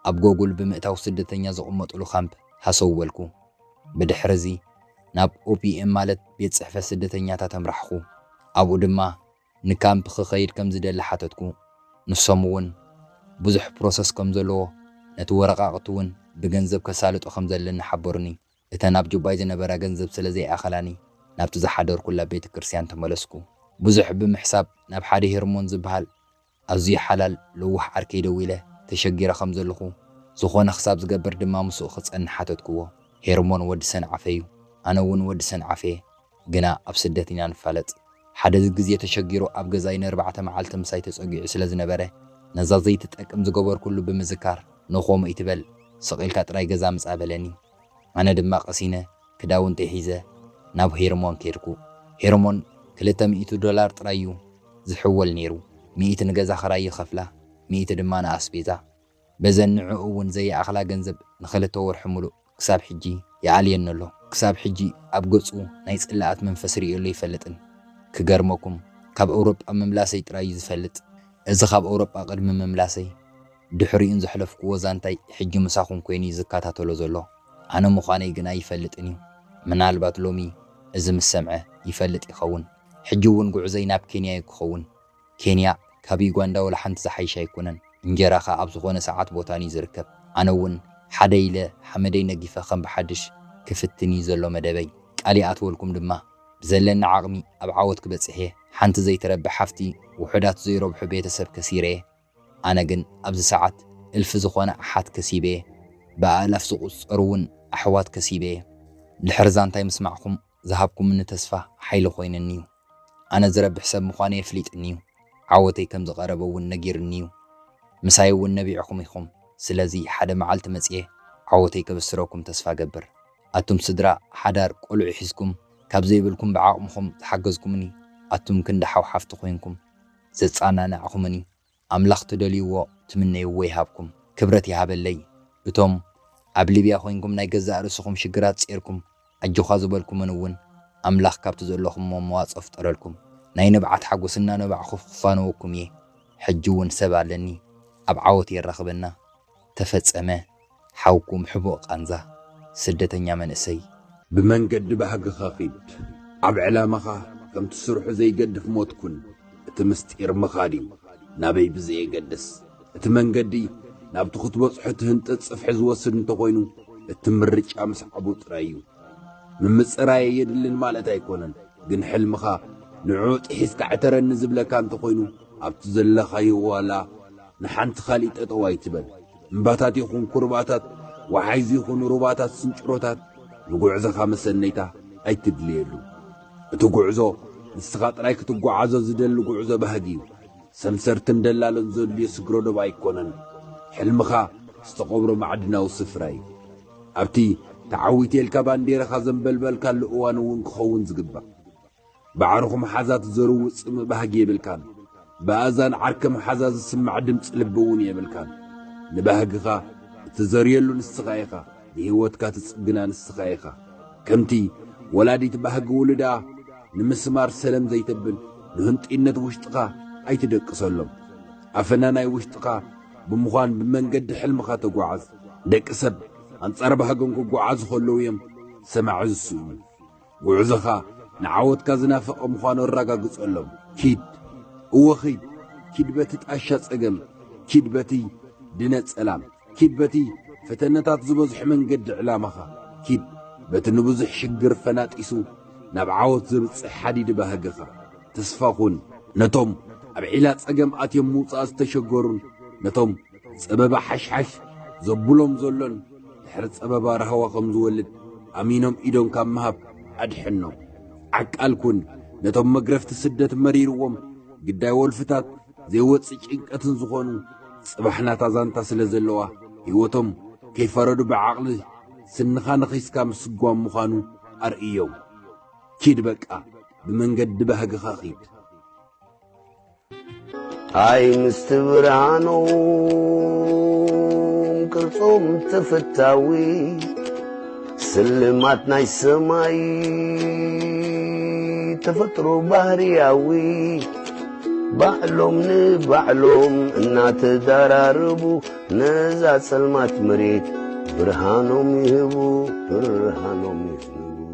ኣብ ጎጉል ብምእታው ስደተኛ ዝቕመጡሉ ካምፕ ሃሰው በልኩ። ብድሕርዚ ናብ ኦፒኤም ማለት ቤት ጽሕፈት ስደተኛታት ኣምራሕኹ። ኣብኡ ድማ ንካምፕ ክኸይድ ከም ዝደሊ ሓተትኩ። ንሶም እውን ብዙሕ ፕሮሰስ ከም ዘለዎ፣ ነቲ ወረቓቕቲ እውን ብገንዘብ ከሳልጦ ከም ዘለኒ ሓበሩኒ። እተን ኣብ ጁባይ ዝነበራ ገንዘብ ስለ ዘይኣኸላኒ፣ ናብቲ ዝሓደርኩላ ቤተ ክርስቲያን ተመለስኩ። ብዙሕ ብምሕሳብ ናብ ሓደ ሄርሞን ዝበሃል ኣዝዩ ሓላል ለዋህ ዓርከይ ደዊለ፣ ተሸጊረ ከም ዘለኹ፣ ዝኾነ ክሳብ ዝገብር ድማ ምስኡ ክጸንሕ ሓተትክዎ። ሄርሞን ወዲ ሰንዓፈ እዩ፣ ኣነ እውን ወዲ ሰንዓፈ እየ። ግና ኣብ ስደት ኢና ንፋለጥ። ሓደ ግዜ ተሸጊሩ ኣብ ገዛይ ንኣርባዕተ መዓልቲ ምሳይ ተጸጊዑ ስለ ዝነበረ፣ ነዛ ዘይትጠቅም ዝገበርኩሉ ብምዝካር፣ "ንኸምኡ ኣይትበል፣ ስቕ ኢልካ ጥራይ ገዛ ምጻእ" በለኒ። ኣነ ድማ ቀሲነ ክዳውንተይ ሒዘ ናብ ሄርሞን ከድኩ። ሄርሞን ክልተ ሚእቲ ዶላር ጥራይ እዩ ዝሕወል ነይሩ። ሚእቲ ንገዛ ኽራይ ይኸፍላ፣ ሚእቲ ድማ ንኣስቤዛ። በዘን ንዕኡ እውን ዘይኣኽላ ገንዘብ ንኽልተ ወርሒ ምሉእ ክሳብ ሕጂ ይኣልየኒ ኣሎ። ክሳብ ሕጂ ኣብ ገጹ ናይ ጽልኣት መንፈስ ርእየሉ ኣይፈልጥን። ክገርመኩም፣ ካብ ኣውሮጳ ምምላሰይ ጥራይ እዩ ዝፈልጥ። እዚ ካብ ኣውሮጳ ቅድሚ ምምላሰይ ድሕሪኡን ዘሕለፍክዎ ዛንታይ ሕጂ ምሳኹም ኮይኑ እዩ ዝከታተሎ ዘሎ። ኣነ ምዃነይ ግን ኣይፈልጥን እዩ። ምናልባት ሎሚ እዚ ምስ ሰምዐ ይፈልጥ ይኸውን። ሕጂ እውን ጉዕዞይ ናብ ኬንያ እዩ ክኸውን። ኬንያ ካብ ዩጋንዳ ወላ ሓንቲ ዝሓይሽ ኣይኮነን። እንጀራ ኸኣ ኣብ ዝኾነ ሰዓት ቦታን እዩ ዝርከብ። ኣነ እውን ሓደ ኢለ ሓመደይ ነጊፈ ከም ብሓድሽ ክፍትን እዩ ዘሎ መደበይ። ቃል ይኣትወልኩም ድማ፣ ብዘለኒ ዓቕሚ ኣብ ዓወት ክበጽሕ እየ። ሓንቲ ዘይትረብሕ ሃፍቲ፣ ውሑዳት ዘይረብሑ ቤተሰብ ከሲረ እየ። ኣነ ግን ኣብዚ ሰዓት እልፊ ዝኾነ ኣሓት ከሲበ እየ። ብኣእላፍ ዝቑጸሩ እውን ኣሕዋት ከሲበ እየ። ድሕሪ ዛንታይ ምስማዕኹም ዝሃብኩምኒ ተስፋ ሓይሊ ኮይንኒ እዩ። ኣነ ዝረብሕ ሰብ ምዃነይ ኣፍሊጥኒ እዩ። ዓወተይ ከም ዝቐረበ እውን ነጊርኒ እዩ። ምሳይ እውን ነቢዕኹም ኢኹም። ስለዚ ሓደ መዓልቲ መጽየ ዓወተይ ከበስረኩም ተስፋ ገብር። ኣቱም ስድራ፣ ሓዳር፣ ቆልዑ ሒዝኩም ካብ ዘይብልኩም ብዓቕምኹም ዝሓገዝኩምኒ፣ ኣቱም ክንዲ ሓው ሓፍቲ ኮይንኩም ዘጸናናዕኹምኒ፣ ኣምላኽ ትደልይዎ ትምነይዎ ይሃብኩም። ክብረት ይሃበለይ። እቶም ኣብ ሊብያ ኮይንኩም ናይ ገዛእ ርእስኹም ሽግራት ጼርኩም ኣጆኻ ዝበልኩምን እውን ኣምላኽ ካብቲ ዘለኹምዎ መዋጽኦ ፍጠረልኩም። ናይ ንብዓት ሓጎስ እናነባዕኹ ክፋነወኩም እየ። ሕጂ እውን ሰብ ኣለኒ። ኣብ ዓወት የራኽበና። ተፈጸመ። ሓውኩም ሕቡእ ቃንዛ፣ ስደተኛ መንእሰይ። ብመንገዲ ባህግኻ ኺድ። ኣብ ዕላማኻ ከምቲ ስርሑ ዘይገድፍ ሞት ኩን። እቲ ምስጢር ምኻድ እዩ፣ ናበይ ብዘየገድስ። እቲ መንገዲ ናብቲ ክትበጽሖ ትህንጥጥ ጽፍሒ ዝወስድ እንተኾይኑ፣ እቲ ምርጫ ምስዓቡ ጥራይ እዩ። ምምጽራይ ኣየድልን ማለት ኣይኮነን፣ ግን ሕልምኻ ንዕኡ ጥሒስካ ዕተረኒ ዝብለካ እንተኾይኑ፣ ኣብቲ ዘለኻዮ ዋላ ንሓንቲ ኻሊእ ጠጠው ኣይትበል። እምባታት ይኹን ኩርባታት፣ ወሓይዙ ይኹን ሩባታት ስንጭሮታት፣ ንጉዕዞኻ መሰነይታ ኣይትድልየሉ። እቲ ጉዕዞ ንስኻ ጥራይ ክትጓዓዞ ዝደሊ ጉዕዞ ባህጊ እዩ። ሰምሰርትን ደላሎን ዘድልዮ ስግረ ዶብ ኣይኮነን። ሕልምኻ ዝተቐብሮ ማዕድናዊ ስፍራ እዩ። ኣብቲ ተዓዊተ ኢልካ ባንዴራኻ ዘንበልበልካሉ እዋን እውን ክኸውን ዝግባእ። ባዕርኹም ሓዛ ትዘርዉ ጽምእ ባህጊ የብልካን። ብኣዛን ዓርከም ሓዛ ዝስማዕ ድምጺ ልቢ እውን የብልካን። ንባህግኻ እትዘርየሉ ንስኻ ኢኻ። ንህይወትካ ትጽግና ንስኻ ኢኻ። ከምቲ ወላዲት ባህጊ ውሉዳ ንምስማር ሰለም ዘይተብል፣ ንህንጡይነት ውሽጥኻ ኣይትደቅሰሎም። ኣፈና ናይ ውሽጥኻ ብምዃን ብመንገዲ ሕልምኻ ተጓዓዝ። ደቂ ሰብ ኣንጻር ባህጎም ክጓዓዙ ከለዉ እዮም ሰማዒ ዝስእኑ። ጉዕዞኻ ንዓወትካ ዝናፈቐ ምዃኑ ኣረጋግጸሎም። ኪድ፣ እወ ኺድ፣ ኪድ በቲ ጣሻ ጸገም፣ ኪድ በቲ ድነ ጸላም፣ ኪድ በቲ ፈተነታት ዝበዝሖ መንገዲ ዕላማኻ፣ ኪድ በቲ ንብዙሕ ሽግር ፈናጢሱ ናብ ዓወት ዘብጽሕ ሓዲድ ባህግኻ። ተስፋ ኩን ነቶም ኣብ ዒላ ጸገም ኣትዮም ምውጻእ ዝተሸገሩን ነቶም ጸበባ ሓሽሓሽ ዘብሎም ዘሎን ድሕሪ ጸበባ ራህዋ ከም ዝወልድ ኣሚኖም ኢዶም ካብ ምሃብ ኣድሕኖም። ዓቃል ኩን ነቶም መግረፍቲ ስደት መሪርዎም ግዳይ ወልፍታት ዘይወጽእ ጭንቀትን ዝኾኑ ጽባሕ ናታ ዛንታ ስለ ዘለዋ ህይወቶም ከይፈረዱ ብዓቕሊ ስንኻ ነኺስካ ምስጓም ምዃኑ ኣርእዮም። ኪድ በቃ ብመንገዲ ባህግኻ ኺድ። ኣይ ምስቲ ብርሃኖም ቅርጾም ተፈታዊ ስልማት ናይ ሰማይ ተፈጥሮ ባህርያዊ ባዕሎም ንባዕሎም እናተዳራረቡ ነዛ ጸልማት መሬት ብርሃኖም ይህቡ ብርሃኖም ይህቡ።